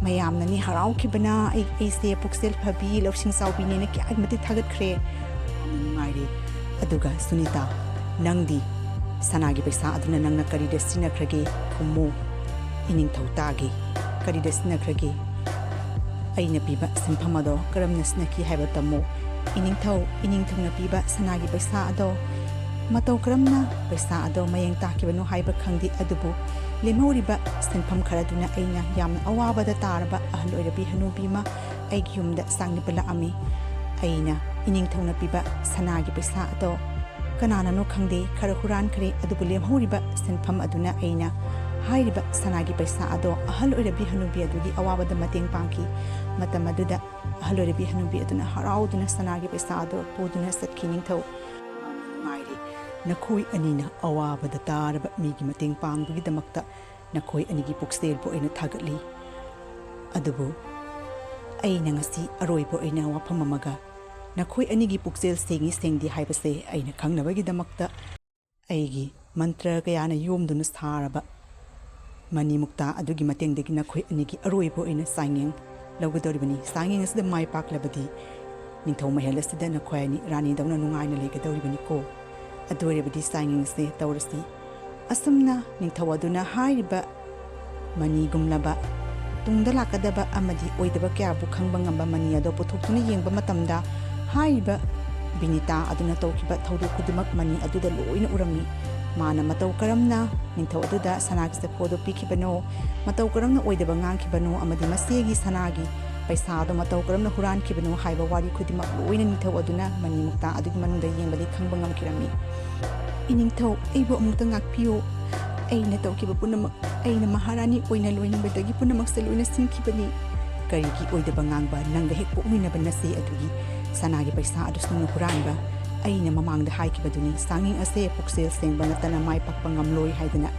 ꯃꯌꯥꯝꯅꯅꯤ ꯍꯔꯥꯎꯈꯤꯕꯅ ꯑꯩ, ꯑꯩꯁꯦ ꯄꯨꯛꯆꯦꯜ ꯐꯕꯤ, ꯂꯧꯁꯤꯡ ꯆꯥꯎꯕꯤꯅꯦꯅ ꯀꯌꯥꯒꯤ ꯃꯇꯤꯛ ꯊꯥꯒꯠꯈ꯭ꯔꯦ꯫" ꯅꯨꯡꯉꯥꯏꯔꯦ꯫ ꯑꯗꯨꯒ ꯁꯨꯅꯤꯇꯥ, ꯅꯪꯗꯤ ꯁꯅꯥꯒꯤ ꯄꯩꯁꯥ ꯑꯗꯨꯅ ꯅꯪꯅ ꯀꯔꯤꯗ ꯁꯤꯖꯤꯟꯅꯈ꯭ꯔꯒꯦ? ꯈꯨꯝꯃꯨ꯫ ꯏꯅꯤꯡꯊꯧ ꯇꯥꯒꯦ꯫ ꯀꯔꯤꯗ ꯁꯤꯖꯤꯟꯅꯈ꯭ꯔꯒꯦ? ꯑꯩꯅ ꯄꯤꯕ ꯁꯦꯟꯐꯝ ꯑꯗꯣ ꯀꯔꯝꯅ ꯁꯤꯖꯤꯟꯅꯈꯤ ꯍꯥꯏꯕ ꯇꯝꯃꯨ꯫ ꯏꯅꯤꯡꯊꯧ, ꯏꯅꯤꯡꯊꯧꯅ ꯄꯤꯕ ꯁꯅꯥꯒꯤ ꯄꯩꯁꯥ ꯑꯗꯣ ꯃꯇꯧ ꯀꯔꯝꯅ ꯄꯩꯁꯥ ꯑꯗꯣ ꯃꯌꯦꯡ ꯇꯥꯈꯤꯕꯅꯣ ꯍꯥꯏꯕ ꯈꯪꯗꯦ, ꯑꯗꯨꯕꯨ ꯂꯦꯝꯍꯧꯔꯤꯕ ꯁꯦꯟꯐꯝ ꯈꯔꯗꯨꯅ ꯑꯩꯅ ꯌꯥꯝꯅ ꯑꯋꯥꯕꯗ ꯇꯥꯔꯕ ꯑꯍꯜ ꯑꯣꯏꯔꯕꯤ ꯍꯅꯨꯕꯤ ꯑꯃ ꯑꯩꯒꯤ ꯌꯨꯝꯗ ꯆꯥꯡꯅꯕ ꯂꯥꯛꯑꯝꯃꯤ꯫ ꯑꯩꯅ ꯏꯅꯤꯡꯊꯧꯅ ꯄꯤꯕ ꯁꯅꯥꯒꯤ ꯄꯩꯁꯥ ꯑꯗꯣ ꯀꯅꯥꯅꯅꯣ ꯈꯪꯗꯦ, ꯈꯔ ꯍꯨꯔꯥꯟꯈ꯭ꯔꯦ, ꯑꯗꯨꯕꯨ ꯂꯦꯝꯍꯧꯔꯤꯕ ꯁꯦꯟꯐꯝ ꯑꯗꯨꯅ ꯑꯩꯅ ꯍꯥꯏꯔꯤꯕ ꯁꯅꯥꯒꯤ ꯄꯩꯁꯥ ꯑꯗꯣ ꯑꯍꯜ ꯑꯣꯏꯔꯕꯤ ꯍꯅꯨꯕꯤ ꯑꯗꯨꯒꯤ ꯑꯋꯥꯕꯗ ꯃꯇꯦꯡ ꯄꯥꯡꯈꯤ꯫ ꯃꯇꯝ ꯑꯗꯨꯗ ꯑꯍꯜ ꯑꯣꯏꯔꯕꯤ ꯍꯅꯨꯕꯤ ꯑꯗꯨꯅ ꯍꯔꯥꯎꯗꯨꯅ ꯁꯅꯥꯒꯤ ꯄꯩꯁꯥ ꯑꯗꯣ ꯄꯨꯗꯨꯅ ꯆꯠꯈꯤ꯫ ꯅꯤꯡꯊꯧ, ꯅꯨꯡꯉꯥꯏꯔꯦ꯫ ꯅꯈꯣꯏ ꯑꯅꯤꯅ ꯑꯋꯥꯕꯗ ꯇꯥꯔꯕ ꯃꯤꯒꯤ ꯃꯇꯦꯡ ꯄꯥꯡꯕꯒꯤꯗꯃꯛꯇ ꯅꯈꯣꯏ ꯑꯅꯤꯒꯤ ꯄꯨꯛꯆꯦꯜꯕꯨ ꯑꯩꯅ ꯊꯥꯒꯠꯂꯤ꯫ ꯑꯗꯨꯕꯨ ꯑꯩꯅ ꯉꯁꯤ ꯑꯔꯣꯏꯕ ꯑꯣꯏꯅ ꯋꯥꯐꯝ ꯑꯃꯒ ꯅꯈꯣꯏ ꯑꯅꯤꯒꯤ ꯄꯨꯛꯆꯦꯜ ꯁꯦꯡꯏ ꯁꯦꯡꯗꯦ ꯍꯥꯏꯕꯁꯦ ꯑꯩꯅ ꯈꯪꯅꯕꯒꯤꯗꯃꯛꯇ ꯑꯩꯒꯤ ꯃꯟꯇ꯭ꯔ ꯀꯌꯥꯅ ꯌꯣꯝꯗꯨꯅ ꯁꯥꯔꯕ ꯃꯅꯤ ꯃꯨꯛꯇꯥ ꯑꯗꯨꯒꯤ ꯃꯇꯦꯡꯗꯒꯤ ꯅꯈꯣꯏ ꯑꯅꯤꯒꯤ ꯑꯔꯣꯏꯕ ꯑꯣꯏꯅ ꯆꯥꯡꯌꯦꯡ ꯂꯧꯒꯗꯧꯔꯤꯕꯅꯤ꯫ ꯆꯥꯡꯌꯦꯡ ꯑꯁꯤꯗ ꯃꯥꯏ ꯄꯥꯛꯂꯕꯗꯤ ꯅꯤꯡꯊꯧ ꯃꯍꯜ ꯑꯁꯤꯗ ꯅꯈꯣꯏ ꯑꯅꯤ ꯔꯥꯅꯤꯗꯧꯅ ꯅꯨꯡꯉꯥꯏꯅ ꯂꯩꯒꯗꯧꯔꯤꯕꯅꯤꯀꯣ꯫ ꯑꯗꯨ ꯑꯣꯏꯔꯕꯗꯤ ꯆꯥꯡꯌꯦꯡ ꯑꯁꯤ ꯇꯧꯔꯁꯤ꯫ ꯑꯁꯨꯝꯅ ꯅꯤꯡꯊꯧ ꯑꯗꯨꯅ ꯍꯥꯏꯔꯤꯕ ꯃꯅꯤꯒꯨꯝꯂꯕ ꯇꯨꯡꯗ ꯂꯥꯛꯀꯗꯕ ꯑꯃꯗꯤ ꯑꯣꯏꯗꯕ ꯀꯌꯥꯕꯨ ꯈꯪꯕ ꯉꯝꯕ ꯃꯅꯤ ꯑꯗꯣ ꯄꯨꯊꯣꯛꯇꯨꯅ ꯌꯦꯡꯕ ꯃꯇꯝꯗ, ꯍꯥꯏꯔꯤꯕ ꯕꯤꯅꯤꯇꯥ ꯑꯗꯨꯅ ꯇꯧꯈꯤꯕ ꯊꯧꯗꯣꯛ ꯈꯨꯗꯤꯡꯃꯛ ꯃꯅꯤ ꯑꯗꯨꯗ ꯂꯣꯏꯅ ꯎꯔꯝꯃꯤ꯫ ꯃꯥꯅ ꯃꯇꯧ ꯀꯔꯝꯅ ꯅꯤꯡꯊꯧ ꯑꯗꯨꯗ ꯁꯅꯥꯒꯤ ꯆꯐꯨ ꯑꯗꯨ ꯄꯤꯈꯤꯕꯅꯣ, ꯃꯇꯧ ꯀꯔꯝꯅ ꯑꯣꯏꯗꯕ ꯉꯥꯡꯈꯤꯕꯅꯣ ꯑꯃꯗꯤ ꯃꯆꯦꯒꯤ ꯁꯅꯥꯒꯤ ꯄꯩꯁꯥ ꯑꯗꯨ ꯃꯇꯧ ꯀꯔꯝꯅ ꯍꯨꯔꯥꯟꯈꯤꯕꯅꯣ ꯍꯥꯏꯕ ꯋꯥꯔꯤ ꯈꯨꯗꯤꯡꯃꯛ ꯂꯣꯏꯅ ꯅꯤꯡꯊꯧ ꯑꯗꯨꯅ ꯃꯅꯤ ꯃꯨꯛꯇꯥ ꯑꯗꯨꯒꯤ ꯃꯅꯨꯡꯗ ꯌꯦꯡꯕꯗꯒꯤ ꯈꯪꯕ ꯉꯝꯈꯤꯔꯝꯃꯤ꯫ "ꯏꯅꯤꯡꯊꯧ, ꯑꯩꯕꯨ ꯑꯃꯨꯛꯇ ꯉꯥꯛꯄꯤꯌꯨ꯫ ꯑꯩꯅ ꯇꯧꯈꯤꯕ ꯄꯨꯝꯅꯃꯛ, ꯑꯩꯅ ꯃꯍꯥꯔꯥꯅꯤ ꯑꯣꯏꯅ ꯂꯣꯏꯅꯤꯡꯕꯗꯒꯤ ꯄꯨꯝꯅꯃꯛꯁꯦ ꯂꯣꯏꯅ ꯁꯤꯟꯈꯤꯕꯅꯤ꯫ ꯀꯔꯤꯒꯤ ꯑꯣꯏꯗꯕ ꯉꯥꯡꯕ? ꯅꯪꯒ ꯍꯦꯛ ꯄꯣꯛꯃꯤꯟꯅꯕ ꯅꯆꯦ ꯑꯗꯨꯒꯤ ꯁꯅꯥꯒꯤ ꯄꯩꯁꯥ ꯑꯗꯨꯁꯨ ꯅꯪꯅ ꯍꯨꯔꯥꯟꯕ? ꯑꯩꯅ ꯃꯃꯥꯡꯗ ꯍꯥꯏꯈꯤꯕꯗꯨꯅꯤ, ꯆꯥꯡꯌꯦꯡ ꯑꯁꯦ ꯄꯨꯛꯆꯦꯜ ꯁꯦꯡꯕ ꯅꯠꯇꯅ ꯃꯥꯏ ꯄꯥꯛꯄ ꯉꯝꯂꯣꯏ ꯍꯥꯏꯗꯅ꯫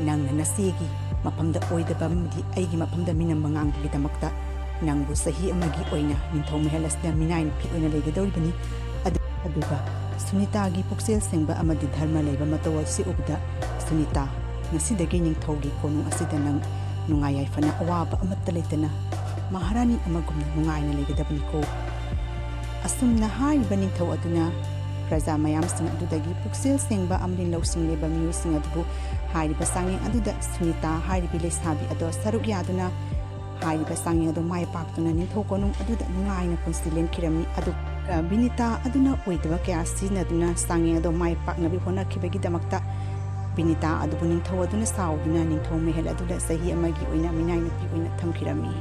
ꯅꯪꯅ ꯅꯆꯦꯒꯤ ꯃꯐꯝꯗ ꯑꯣꯏꯗꯕ ꯑꯃꯗꯤ ꯑꯩꯒꯤ ꯃꯐꯝꯗ ꯃꯤꯅꯝꯕ ꯉꯥꯡꯕꯒꯤꯗꯃꯛꯇ ꯅꯪꯕꯨ ꯆꯍꯤ ꯑꯃꯒꯤ ꯑꯣꯏꯅ ꯅꯤꯡꯊꯧ ꯃꯍꯜ ꯑꯁꯤꯗ ꯃꯤꯅꯥꯏ ꯅꯨꯄꯤ ꯑꯣꯏꯅ ꯂꯩꯒꯗꯧꯔꯤꯕꯅꯤ꯫ ꯑꯗꯨ-, ꯑꯗꯨꯒ ꯁꯨꯅꯤꯇꯥꯒꯤ ꯄꯨꯛꯆꯦꯜ ꯁꯦꯡꯕ ꯑꯃꯗꯤ ꯙꯔꯃ ꯂꯩꯕ ꯃꯇꯧ ꯑꯁꯤ ꯎꯕꯗ, ꯁꯨꯅꯤꯇꯥ, ꯉꯁꯤꯗꯒꯤ ꯅꯤꯡꯊꯧꯒꯤ ꯀꯣꯅꯨꯡ ꯑꯁꯤꯗ ꯅꯪ ꯅꯨꯡꯉꯥꯏ ꯌꯥꯏꯐꯅ ꯑꯋꯥꯕ ꯑꯃꯠꯇ ꯂꯩꯇꯅ ꯃꯍꯥꯔꯥꯅꯤ ꯑꯃꯒꯨꯝꯅ ꯅꯨꯡꯉꯥꯏꯅ ꯂꯩꯒꯗꯕꯅꯤꯀꯣ꯫" ꯑꯁꯨꯝꯅ ꯍꯥꯏꯔꯤꯕ ꯅꯤꯡꯊꯧ ꯑꯗꯨꯅ ꯄ꯭ꯔꯖꯥ ꯃꯌꯥꯝꯁꯤꯡ ꯑꯗꯨꯗꯒꯤ ꯄꯨꯛꯆꯦꯜ ꯁꯦꯡꯕ ꯑꯃꯗꯤ ꯂꯧꯁꯤꯡ ꯂꯩꯕ ꯃꯤꯑꯣꯏꯁꯤꯡ ꯑꯗꯨꯕꯨ ꯍꯥꯏꯔꯤꯕ ꯆꯥꯡꯌꯦꯡ ꯑꯗꯨꯗ ꯁꯨꯅꯤꯇꯥ ꯍꯥꯏꯔꯤꯕꯤ ꯂꯩꯁꯥꯕꯤ ꯑꯗꯣ ꯁꯔꯨꯛ ꯌꯥꯗꯨꯅ ꯍꯥꯏꯔꯤꯕ ꯆꯥꯡꯌꯦꯡ ꯑꯗꯨ ꯃꯥꯏ ꯄꯥꯛꯇꯨꯅ ꯅꯤꯡꯊꯧ ꯀꯣꯅꯨꯡ ꯑꯗꯨꯗ ꯅꯨꯡꯉꯥꯏꯅ ꯄꯨꯟꯁꯤ ꯂꯦꯟꯈꯤꯔꯝꯃꯤ꯫ ꯑꯗꯨꯒ ꯕꯤꯅꯤꯇꯥ ꯑꯗꯨꯅ ꯑꯣꯏꯗꯕ ꯀꯌꯥ ꯁꯤꯖꯤꯟꯅꯗꯨꯅ ꯆꯥꯡꯌꯦꯡ ꯑꯗꯨ ꯃꯥꯏ ꯄꯥꯛꯅꯕ ꯍꯣꯠꯅꯈꯤꯕꯒꯤꯗꯃꯛꯇ ꯕꯤꯅꯤꯇꯥ ꯑꯗꯨꯕꯨ ꯅꯤꯡꯊꯧ ꯑꯗꯨꯅ ꯁꯥꯎꯗꯨꯅ ꯅꯤꯡꯊꯧ ꯃꯍꯜ ꯑꯗꯨꯗ ꯆꯍꯤ ꯑꯃꯒꯤ ꯑꯣꯏꯅ ꯃꯤꯅꯥꯏ ꯅꯨꯄꯤ ꯑꯣꯏꯅ ꯊꯝꯈꯤꯔꯝꯃꯤ꯫